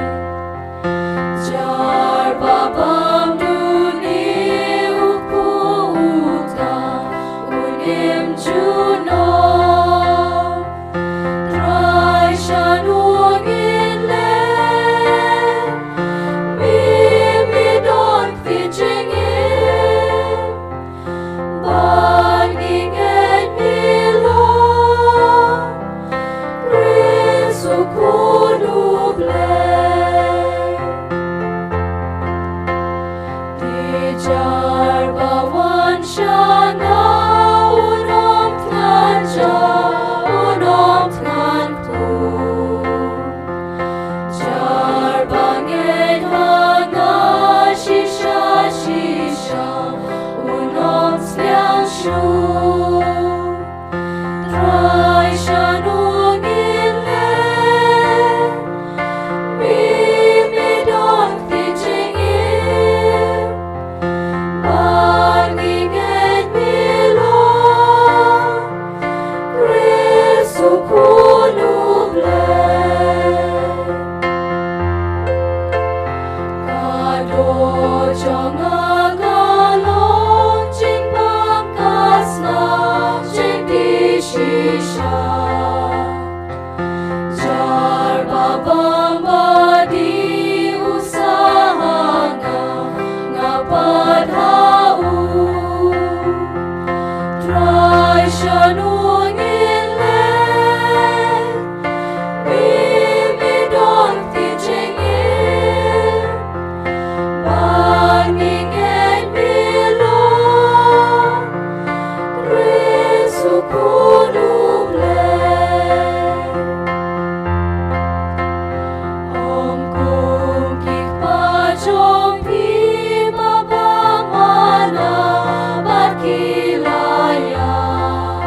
Jar ba bam duni, u kpu uta un im junom. Trai, shano ngin leh? Mi, mi don ktien jingim. Bad ngi ngeit mi long Khrist u Khun u Blei. Te jar ba wan sha nga un ym thngan ja, un ym thngan kpu. Jar ba ngeit ha nga shisha shisha un ym sliang shuh. Trai, shano ngin leh? Mi, mi don ktien jingim. Bad ngi ngeit mi long Khrist u Khun u Blei. Ka doh jong nga ka long jingbam ka sla jingdih shisha. Jar ba bam ba dih u sah ha nga, nga pat ha u. Trai, shano ngin leh? Mi, mi don ktien jingim. Bad ngi ngeit mi long Khrist u Khun u Blei. Ym kum ki kpa jong phi ba bam mana bad ki la ïap.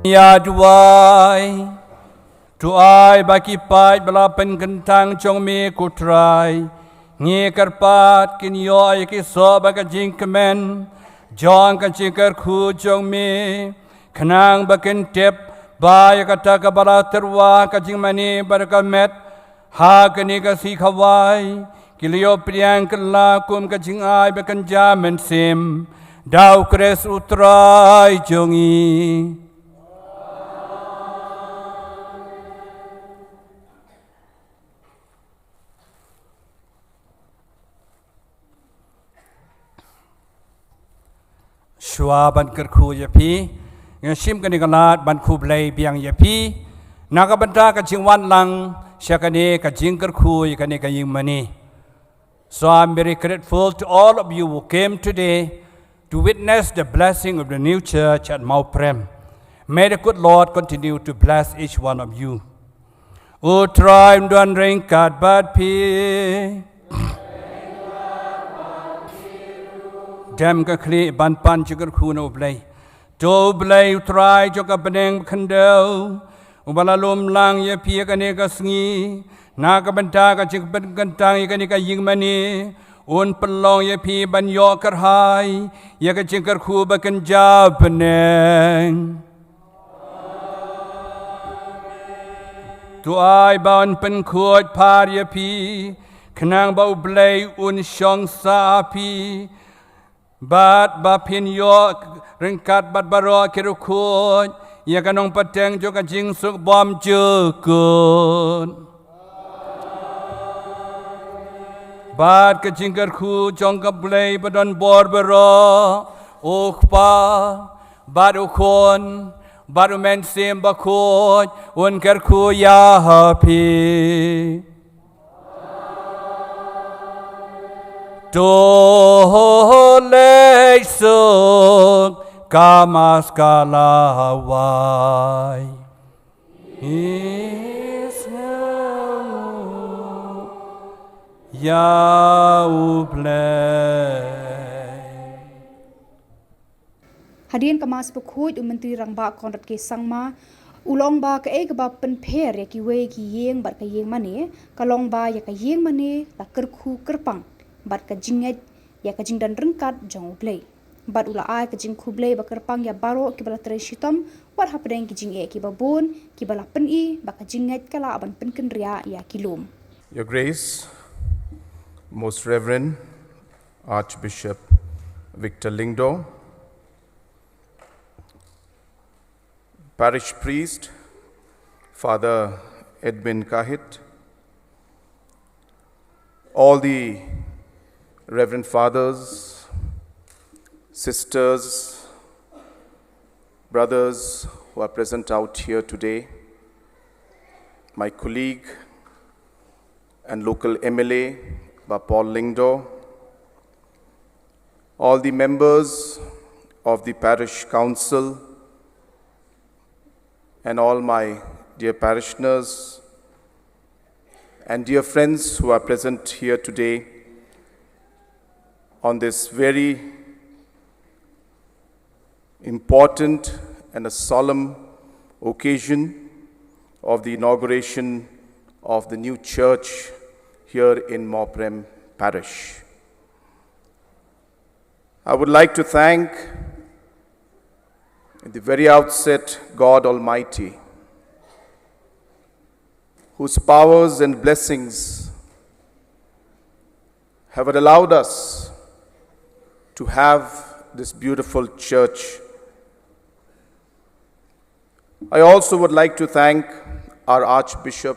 Ïa duwai. To ai ba ki paid ba la pynkyntang jong me ko Trai, ngi kyrpad kin ïoh ïa ki soh bad ka jingkmen jong ka jingkyrkhu jong me, khnang ba kin tip ba ïa kata kaba la tyrwa ka jingmane bad ka met ha kane ka sngi khawai, ki la ïoh pdiang kylla kum ka jingai ba kynja mynsiem da U Khrist U Trai jong ngi. Shuwa ban kyrkhu ïa phi, nga shim kane ka lad ban khublei biang ïa phi na ka bynta ka jingwan lang sha kane ka jingkyrkhu ïa kane ka ïingmane. So I'm very grateful to all of you who came today to witness the blessing of the new church at Mawprem. May the good Lord continue to bless each one of you. U Trai un don ryngkat bad phi. Dem ka khlieh ban pan jingkyrkhu na U Blei. To U Blei U Trai jong ka bneng khyndew, uba la lum lang ïa phi ïa kane ka sngi na ka bynta ka jingpynkyntang ïa kane ka ïingmane, un pynlong ïa phi ban ïoh kyrhai ïa ka jingkyrkhu ba kynja bneng. To ai ba un pynkhuid phar ïa phi, khnang ba U Blei un shong sah ha phi, bad ba phin ïoh ryngkat bad baroh ki riewkhuid ïa ka nongpateng jong ka jingsuk bymjukut. Bad ka jingkyrkhu jong ka Blei ba don bor baroh, U Kpa, bad U Khun, bad U Mynsiem Bakhuid, un kyrkhu ïa phi. To leit suk ka maskala wai. Is ïa U Blei. Hadien ka Mass Bakhuid, u Myntri Rangbah Conrad K Sangma u la ong ba kaei kaba pynpher ïa kiwei ki ïing bad ka ïingmane ka long ba ïa ka ïingmane la kyrkhu kyrpang bad ka jingngeit ïa ka jingdon ryngkat jong U Blei. Bad u la ai ka jingkhublei ba kyrpang ïa baroh kiba la trei shitom wat hapdeng ki jingeh kiba bun kiba la pyni ba ka jingngeit ka lah ban pynkynriah ïa ki lum. Your Grace, Most Reverend Archbishop Victor Lyngdoh, Parish Priest Father Edwin Kahit, all the Reverend Fathers, Sisters, Brothers who are present out here today, my colleague and local M L A, Bah Paul Lyngdoh, all the members of the parish council, and all my dear parishioners and dear friends who are present here today on this very important and a solemn occasion of the inauguration of the new church here in Mawprem Parish. I would like to thank, at the very outset, God Almighty, whose powers and blessings have allowed us to have this beautiful church. I also would like to thank our Archbishop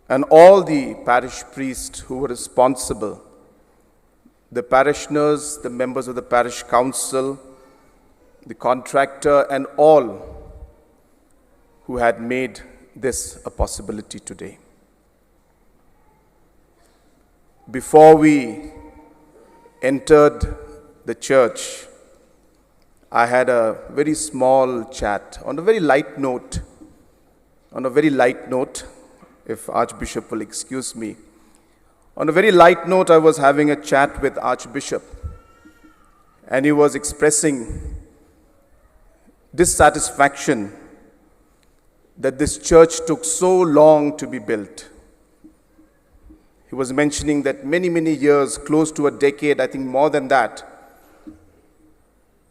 and all the parish priests who were responsible, the parishioners, the members of the parish council, the contractor, and all who had made this a possibility today. Before we entered the church, I had a very small chat on a very light note. On a very light note, if Archbishop will excuse me, on a very light note, I was having a chat with Archbishop, and he was expressing dissatisfaction that this church took so long to be built. He was mentioning that many, many years, close to a decade, I think more than that,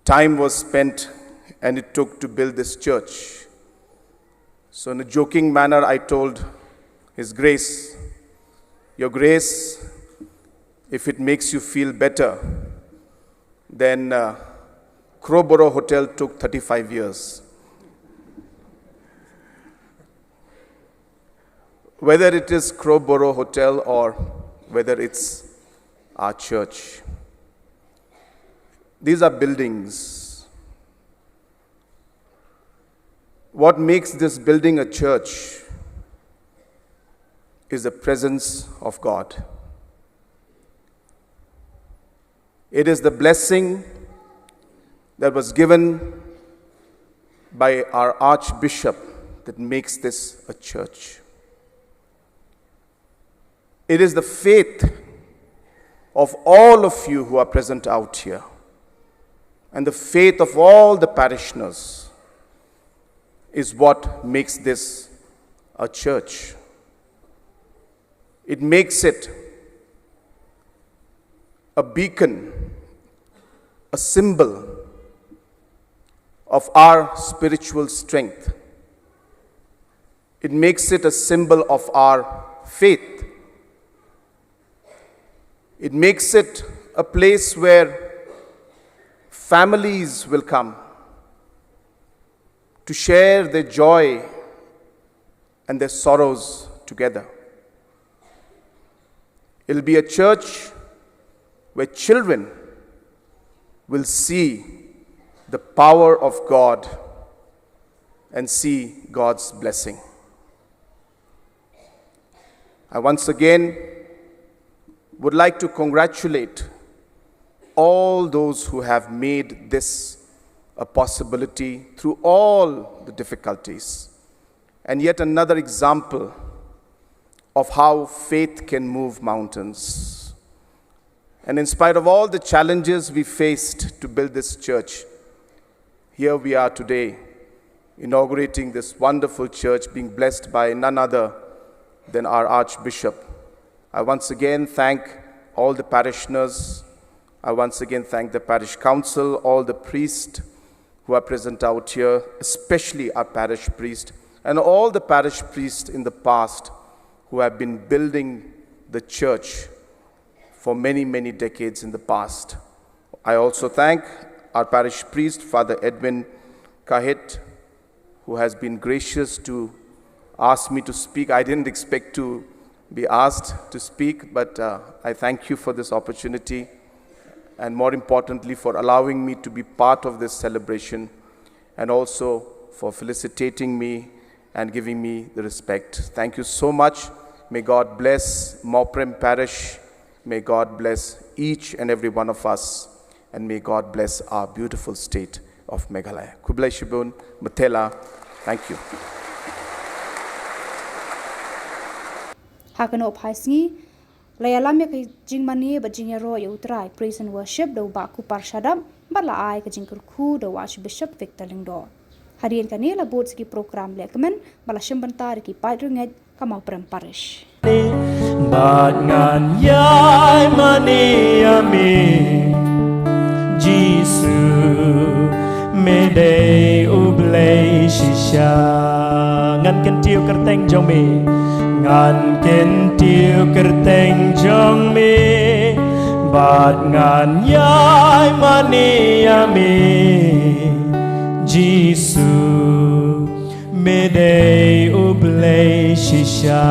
time was spent and it took to build this church. So, in a joking manner, I told His Grace, "Your Grace, if it makes you feel better, then uh, Crowborough Hotel took thirty-five years." Whether it is Crowborough Hotel or whether it's our church, these are buildings. What makes this building a church is the presence of God. It is the blessing that was given by our Archbishop that makes this a church. It is the faith of all of you who are present out here and the faith of all the parishioners is what makes this a church. It makes it a beacon, a symbol of our spiritual strength. It makes it a symbol of our faith. It makes it a place where families will come to share their joy and their sorrows together. It'll be a church where children will see the power of God and see God's blessing. I once again would like to congratulate all those who have made this a possibility through all the difficulties. And yet another example of how faith can move mountains. And in spite of all the challenges we faced to build this church, here we are today, inaugurating this wonderful church, being blessed by none other than our Archbishop. I once again thank all the parishioners. I once again thank the parish council, all the priests who are present out here, especially our parish priest, and all the parish priests in the past who have been building the church for many, many decades in the past. I also thank our parish priest, Father Edwin Kahit, who has been gracious to ask me to speak. I didn't expect to be asked to speak, but uh, I thank you for this opportunity and, more importantly, for allowing me to be part of this celebration and also for felicitating me and giving me the respect. Thank you so much. May God bless Mawprem Parish. May God bless each and every one of us. And may God bless our beautiful state of Meghalaya. Khublei shibun, Matela. Thank you. Ha kano phai sngi la ïalam ïa ka jingmane bad jingïaroh ïa U Trai, praise and worship da u Bah Kupar Shadap bad la ai ka jingkyrkhu da u Archbishop Victor Lyngdoh. Hadien kane la bud sa ki program lehkmen bad la shim bynta da ki paid rangeit ka Mawprem Parish. Bad ngan ïai mane ïa me Jisu, me dei U Blei shisha. Ngan kyntiew kyrteng jong me, ngan kyntiew kyrteng jong me. Bad ngan ïai mane ïa me Jisu, me dei U Blei shisha.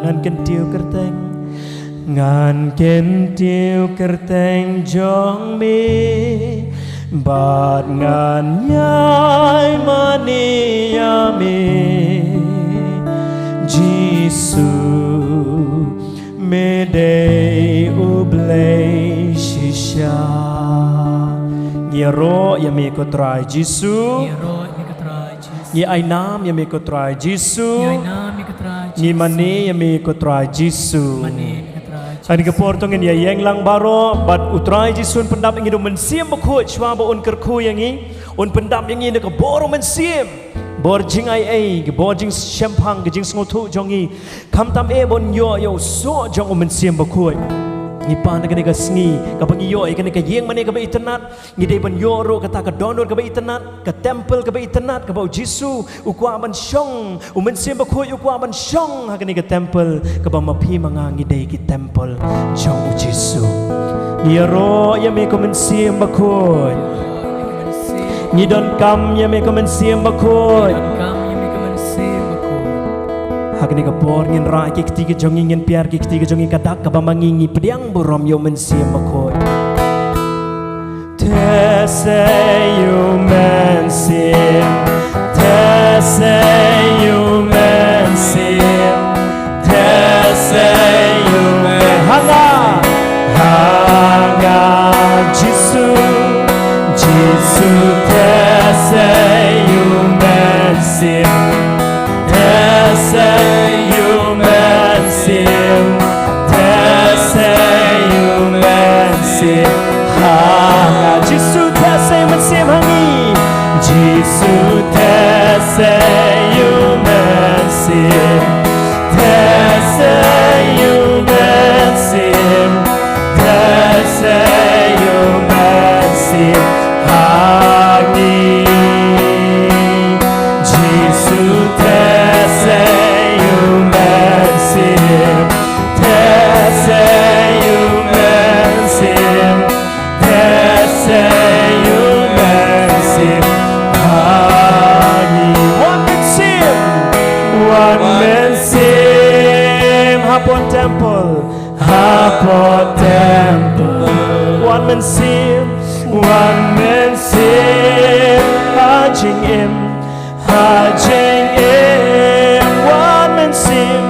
Ngan kyntiew kyrteng, ngan kyntiew kyrteng jong me. Bad ngan ïai mane ïa me Jisu, me dei U Blei shisha. Ngi ïaroh ïa me ko Trai Jisu. Ngi ïaroh ïa me ko Trai Jisu. Ngi ainam ïa me ko Trai Jisu. Ngi ainam ïa me ko Trai Jisu. Ngi mane ïa me ko Trai Jisu. Mane ïa me ko Trai Jisu. Ha kane ka por to ngin ïa ïeng lang baroh bad U Trai Jisu un pyndap ïa ngi da U Mynsiem Bakhuid shuwa ba un kyrkhu ïa ngi. Un pyndap ïa ngi na ka bor u Mynsiem. Bor jingai ei, ka bor jingshemphang, ka jingsngewthuh jong ngi. Khamtam eh ban ïoh ïa u soh jong u Mynsiem Bakhuid. Ngi pan na kane ka sngi, kaba ngi ïoh ïa kane ka ïing mane kaba itynnad, ngi dei ban ïoh ruh kata ka dohnud kaba itynnad, ka temple kaba itynnad, kaba u Jisu u kwah ban shong, u Mynsiem Bakhuid u kwah ban shong ha kane ka temple, kaba ma phi ma nga ngi dei ki temple jong u Jisu. Ngi ïaroh ïa me ko Mynsiem Bakhuid. Ngi donkam ïa me ko Mynsiem Bakhuid. Ha kane ka por ngin rah ki kti ki jong ngi, ngin piar ki kti ki jong ngi, ka dak kaba ma ngi ngi pdiang burom ïa u Mynsiem Bakhuid. Te sei u Mynsiem, te sei u Mynsiem, te sei u Mynsiem. Ha nga, ha nga Jisu, Jisu te sei u Mynsiem. Te sei u Mynsiem, te sei u Mynsiem ha nga. Jisu te sei u Mynsiem ha ngi. Jisu te sei u Mynsiem, te sei u Mynsiem, te sei u Mynsiem ha ngi. Jisu te sei u Mynsiem, te sei u Mynsiem, te sei u Mynsiem ha ngi. Wan Mynsiem, wan Mynsiem hapoh temple, hapoh temple. Wan Mynsiem, wan Mynsiem ha jingim, ha jingim. Wan Mynsiem,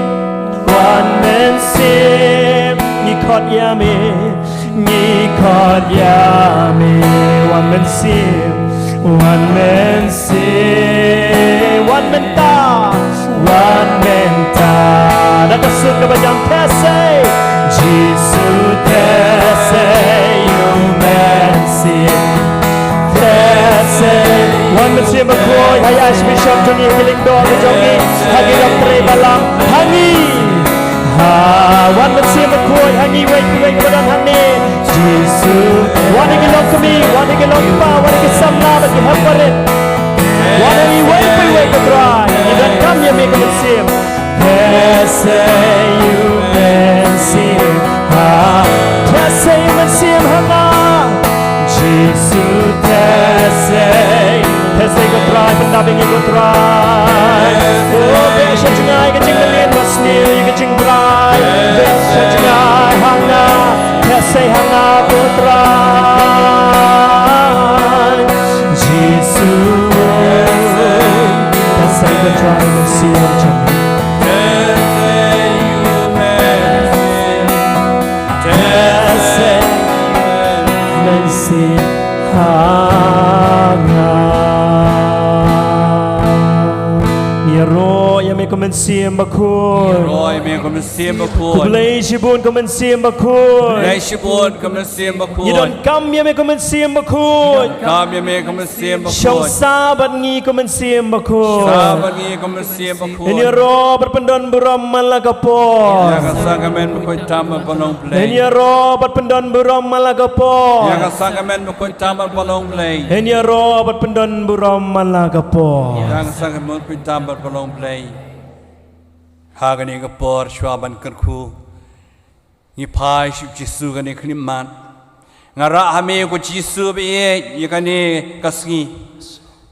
wan Mynsiem, ngi khot ïa me, ngi khot ïa me. Wan Mynsiem, wan Mynsiem, wan mynta, wan mynta. Da ka sur kaba jam te sei, Jisu te sei u Mynsiem. Te sei, wan Mynsiem Bakhuid ha i Archbishop jong ngi, ha ki lyngdoh ki jong ngi, ha ki rap trei balang, ha ngi. Ha, wan Mynsiem Bakhuid ha ngi wei pa wei ba don hangne. Jisu, wan ha ki longkmie, wan ha ki longkpa, wan ha ki samla bad ki hep barit. Wan ha ngi wei pa wei ko Trai, ngi donkam ïa me ko Mynsiem. Te sei u Mynsiem ha, te sei u Mynsiem ha nga. Jisu te sei, te sei ko Trai, pyndap ïa ngi ko Trai. O, beh sha jngai ka jingmlien, ba sniew ïa ka jingtrai. Beh sha jngai ha nga, te sei ha nga ko Trai. Jisu, te sei ko Trai, Mynsiem jong ngi. Te sei, Mynsiem ha nga. Ngi ïaroh ïa me ko Mynsiem Bakhuid. Ïaroh ïa me ko Mynsiem Bakhuid. Khublei shibun ko Mynsiem Bakhuid. Khublei shibun ko Mynsiem Bakhuid. Ngi donkam ïa me ko Mynsiem Bakhuid. Donkam ïa me ko Mynsiem Bakhuid. Shong sah bad ngi ko Mynsiem Bakhuid. Sah bad ngi ko Mynsiem Bakhuid. Ngin ïaroh bad pyndon burom man la ka por. Ïa ka sakramen bakhuid tam bad ban long Blei. Ngin ïaroh bad pyndon burom man la ka por. Ïa ka sakramen bakhuid tam bad ban long Blei. Ngin ïaroh bad pyndon burom man la ka por. Ïa ka sakramen bakhuid tam bad ban long Blei. Ha kane ka por shuwa ban kyrkhu, ngi phai sha u Jisu kane ka khyllipmat. Nga rah ha me ko Jisu ba ïeit ïa kane ka sngi.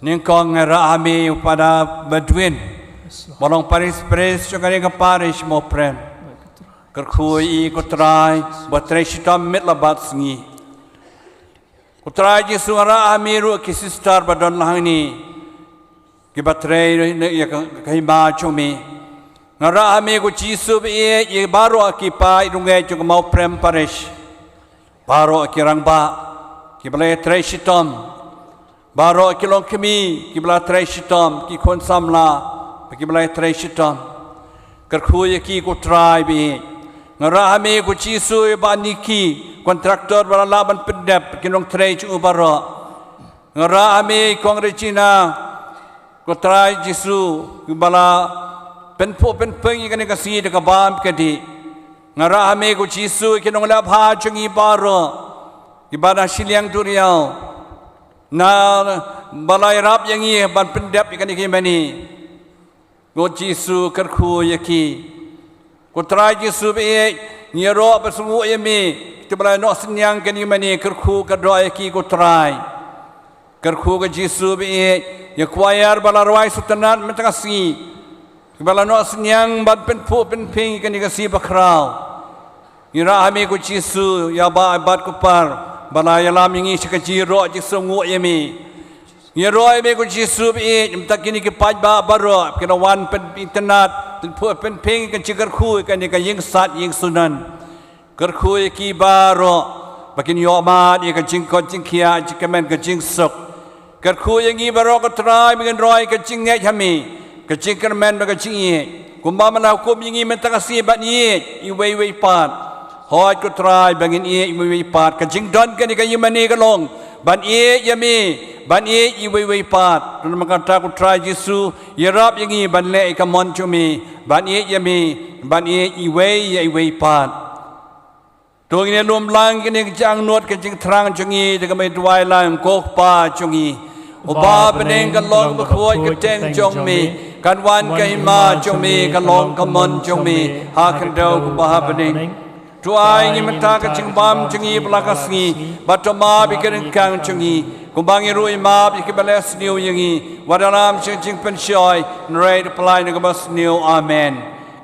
Nyngkong nga rah ha me u Phadar Badwin, ba long Parish Priest jong kane ka parish Mawprem. Kyrkhu ïa i ko Trai ba trei shitom miet la bad sngi. Ko Trai Jisu, nga rah ha me ruh ki sister ba don lang hangne, kiba trei ïa ka, ka hima jong me. Nga rah ha me ko Jisu ba ïeit ïa baroh ki paid rungeit jong ka Mawprem Parish. Baroh ki rangbah kiba la ïatrei shitom. Baroh ki longkmie kiba la trei shitom, ki khun samla ba kiba la ïatrei shitom. Kyrkhu ïa ki ko Trai ba ïeit. Nga rah ha me ko Jisu ïa i Bah Niki, kontraktor ba la lah ban pyndep, ki nongtrei jong u baroh. Nga rah ha me kong Regina, ko Trai Jisu, kiba la pynphuh pynphieng ïa kane ka sngi da ka bam ka dih. Nga rah ha me ko Jisu, ki nongleh bha jong ngi baroh, kiba na shiliang duriaw, na ba la ïarap ïa ngi ban pyndep ïa kane ka ïingmane. Ko Jisu, kyrkhu ïa ki. Ko Trai Jisu ba ïeit, ngi ïaroh ba sngewnguh ïa me, kiba la noh synñiang kane ka ïingmane, kyrkhu kyrdoh ïa ki ko Trai. Kyrkhu ko Jisu ba ïeit ïa ki choir ba la rwai sngewtynnat mynta ka sngi, kiba la noh synñiang ban pynphuh pynphieng kane ka sngi bakhraw. Ngi rah ha me ko Jisu, ïa ba ai bad ko par, ba la ïalam ïa ngi sha ka jingïaroh jingsngewnguh ïa me. Ngi ïaroh ïa me ko Jisu ba ïeit, mynta kine ki paidbah baroh, ki la wan pyn-, pyntynnat, pynphuh pynphieng ka jingkyrkhu, kane ka ïing sat ïing sunan. Kyrkhu ïa ki baroh, ba kin ïoh mad ïa ka jingkoit jingkhiah, jingkmen ka jingsuk. Kyrkhu ïa ngi baroh ko Trai, ba ngin roi ka jingngeit ha me, ka jingkyrmen bad ka jingïeit. Kumba me la hukum ïa ngi mynta ka sngi ban ïeit iwei ïa iwei pat, hooid ko Trai, ba ngin ïeit iwei ïa iwei pat. Ka jingdon kane ka ïingmane ka long ban ïeit ïa me, ban ïeit iwei ïa iwei pat. Te namar kata ko Trai Jisu, ïarap ïa ngi ban leh ïa ka mon jong me, ban ïeit ïa me, ban ïeit iwei ïa iwei pat. To ngin ïalum lang kane ka jingangnud, ka jingthrang jong ngi da kaba duwai lang, ko Kpa jong ngi uba ha bneng, kan long bakhuid ka kyrteng jong me, kan wan ka hima jong me, kan long ka mon jong me ha khyndew kumba ha bneng. To ai ngi mynta ka jingbam jong ngi ba la ka sngi, bad to map ïa ki ryngkang jong ngi, kumba ngi ruh ngi map ïa kiba leh sniew ïa ngi. Wat ïalam sha ka jingpynshoi, hynrei to pyllait na kaba sniew. Amen.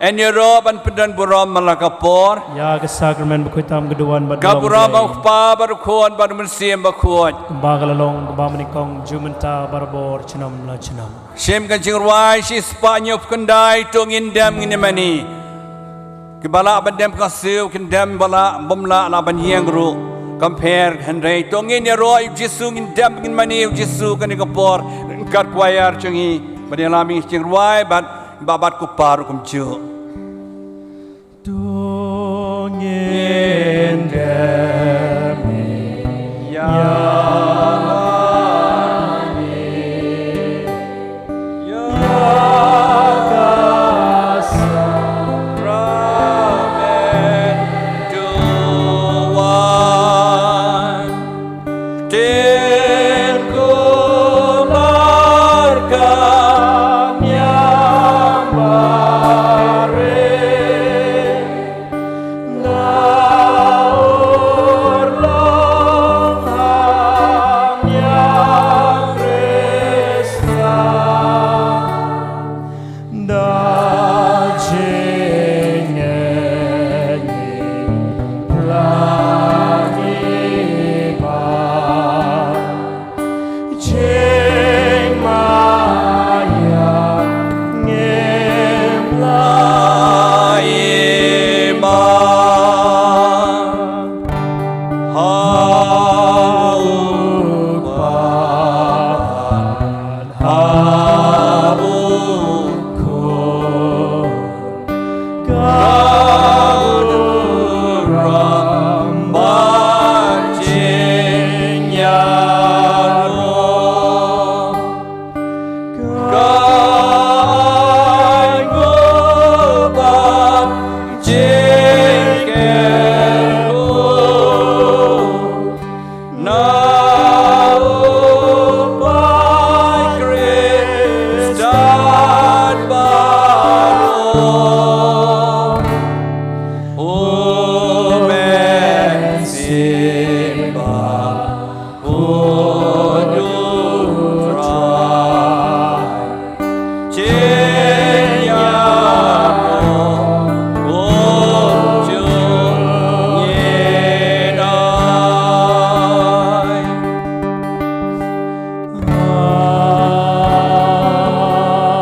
Ngin ïaroh ban pyndon burom man la ka por. Ïa ka sakramen bakhuid tam ka duwan bad ka burom, burom U Kpa bad U Khun bad U Mynsiem Bakhuid. Kumba ka la long, kumba mynnyngkong, juh mynta, barabor, junom la junom. Shim ka jingrwai shispah hynñiewphew khyndai, to ngin dem ngin ïamane. Kiba lah ban dem ka siew kin dem, ba lah bym lah, lah ban ïeng ruh kam pher, hynrei to ngin ïaroh ïa U Jisu, ngin dem ngin mane ïa U Jisu kane ka por. Ryngkat choir jong ngi, ban ïalam ïa ka jingrwai bad ba bad ko Kpa ruh kumjuh. To ngin dem ïa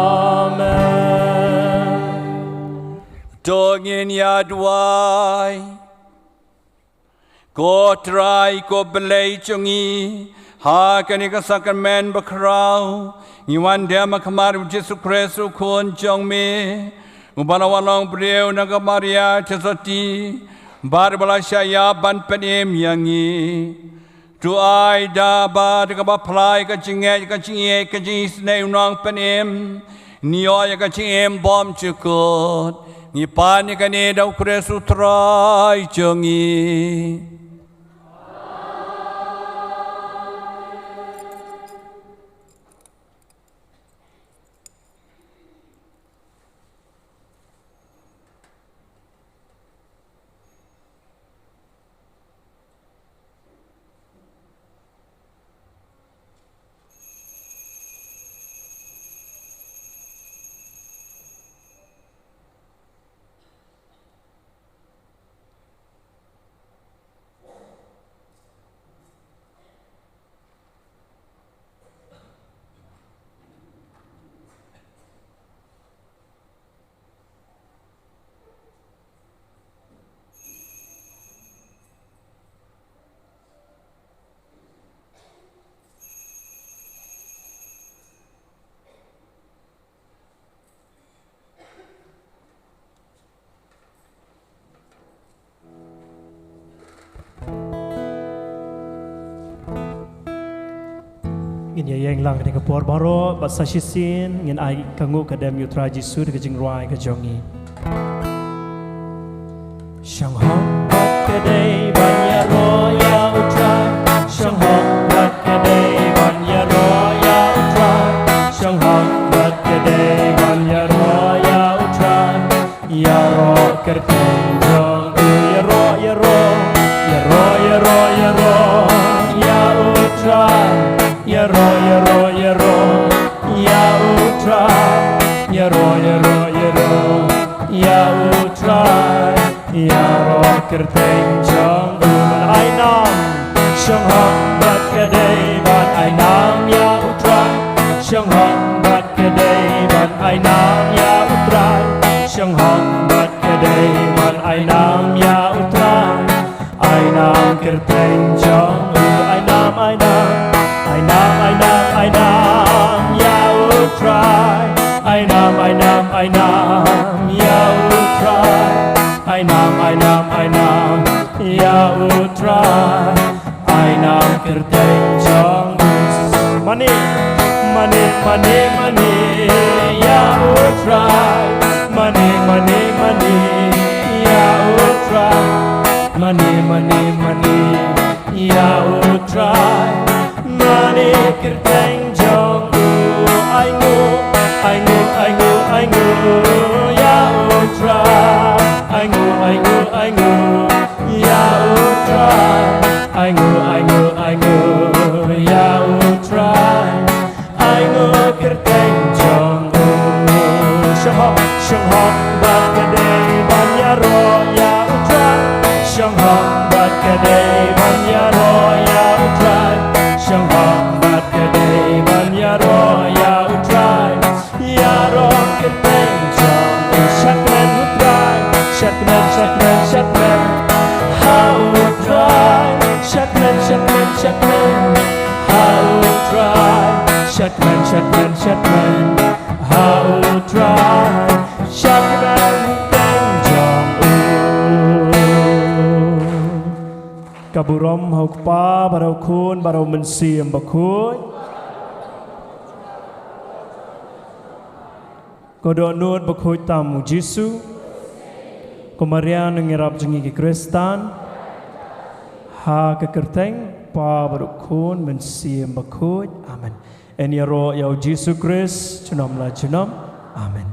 Amen. To ngin ïa duwai. Ko Trai, ko Blei jong ngi, ha kane ka sakramen bakhraw, ngi wan dem ha khmat U Jisu Khrist U Khun jong me, uba la wan long briew na ka Maria Theisotti, bad uba la shah ïap ban pynim ïa ngi. To ai da ba da kaba phla ïa ka jingngeit, ka jingïeit, ka jingisynei u Nongpynim, ngi ïoh ïa ka jingim bymjukut. Ngi pan ïa kane da u Khrist u Trai jong ngi. Ngin ïa ïeng lang ha kane ka por baroh, bad sa shisien ngin ai ka nguh ka dem ïa u Trai Jisu da ka jingrwai ka jong ngi. Shong hok bad ka dei ban ïaroh ïa u Trai. Shong hok bad ka dei ban ïaroh ïa u Trai. Shong hok bad ka dei ban ïaroh ïa u Trai. Ïaroh kyrteng jong u, ïaroh, ïaroh, ïaroh, ïaroh, ïaroh ïa u Trai. Ïaroh, ïaroh, ïaroh ïa u Trai. Ïaroh, ïaroh, ïaroh ïa u Trai. Ïaroh kyrteng jong u. Ban ai nam. Shong hok bad ka dei ban ai nam ïa u Trai. Shong hok bad ka dei ban ai nam ïa u Trai. Shong hok bad ka dei ban ai nam ïa u Trai. Ai nam kyrteng jong u. Ai nam, ai nam, ai nam, ai nam, ai nam ïa u Trai. Ai nam, ai nam, ai nam ïa u Trai. Ai nam, ai nam, ai nam ïa u Trai. Ai nam kyrteng jong u. Mane, mane, mane, mane ïa u Trai. Mane, mane, mane ïa u Trai. Mane, mane, mane ïa u Trai. Mane kyrteng jong u. Ai nguh, ai nguh, ai nguh, ai nguh ïa u Trai. Ai nguh, ai nguh, ai nguh ïa u Trai. Ai nguh, ai nguh, ai nguh ïa u Trai. Ai nguh kyrteng jong u. Shong hok, shong hok bad ka dei ban ïaroh ïa u Trai. Shong hok bad ka dei ban ïaroh ïa u Trai. Shong hok bad ka dei ban ïaroh ïa u Trai. Ïaroh kyrteng jong u. Shakmen u Trai. Shakmen, shakmen, shakmen ha u Trai. Shakmen, shakmen, shakmen ha u Trai. Shakmen, shakmen, shakmen ha u Trai. Shakmen kyrteng jong u. Ka burom ha u Kpa bad ha u Khun bad ha u Mynsiem Bakhuid. Ko dohnud bakhuid tam u Jisu. Ko Maria nongïarap jong ngi ki Khristan. Ha ka kyrteng Kpa bad u Khun Mynsiem Bakhuid. Amen. Yn ïaroh ïa u Jisu Khrist junom la junom. Amen.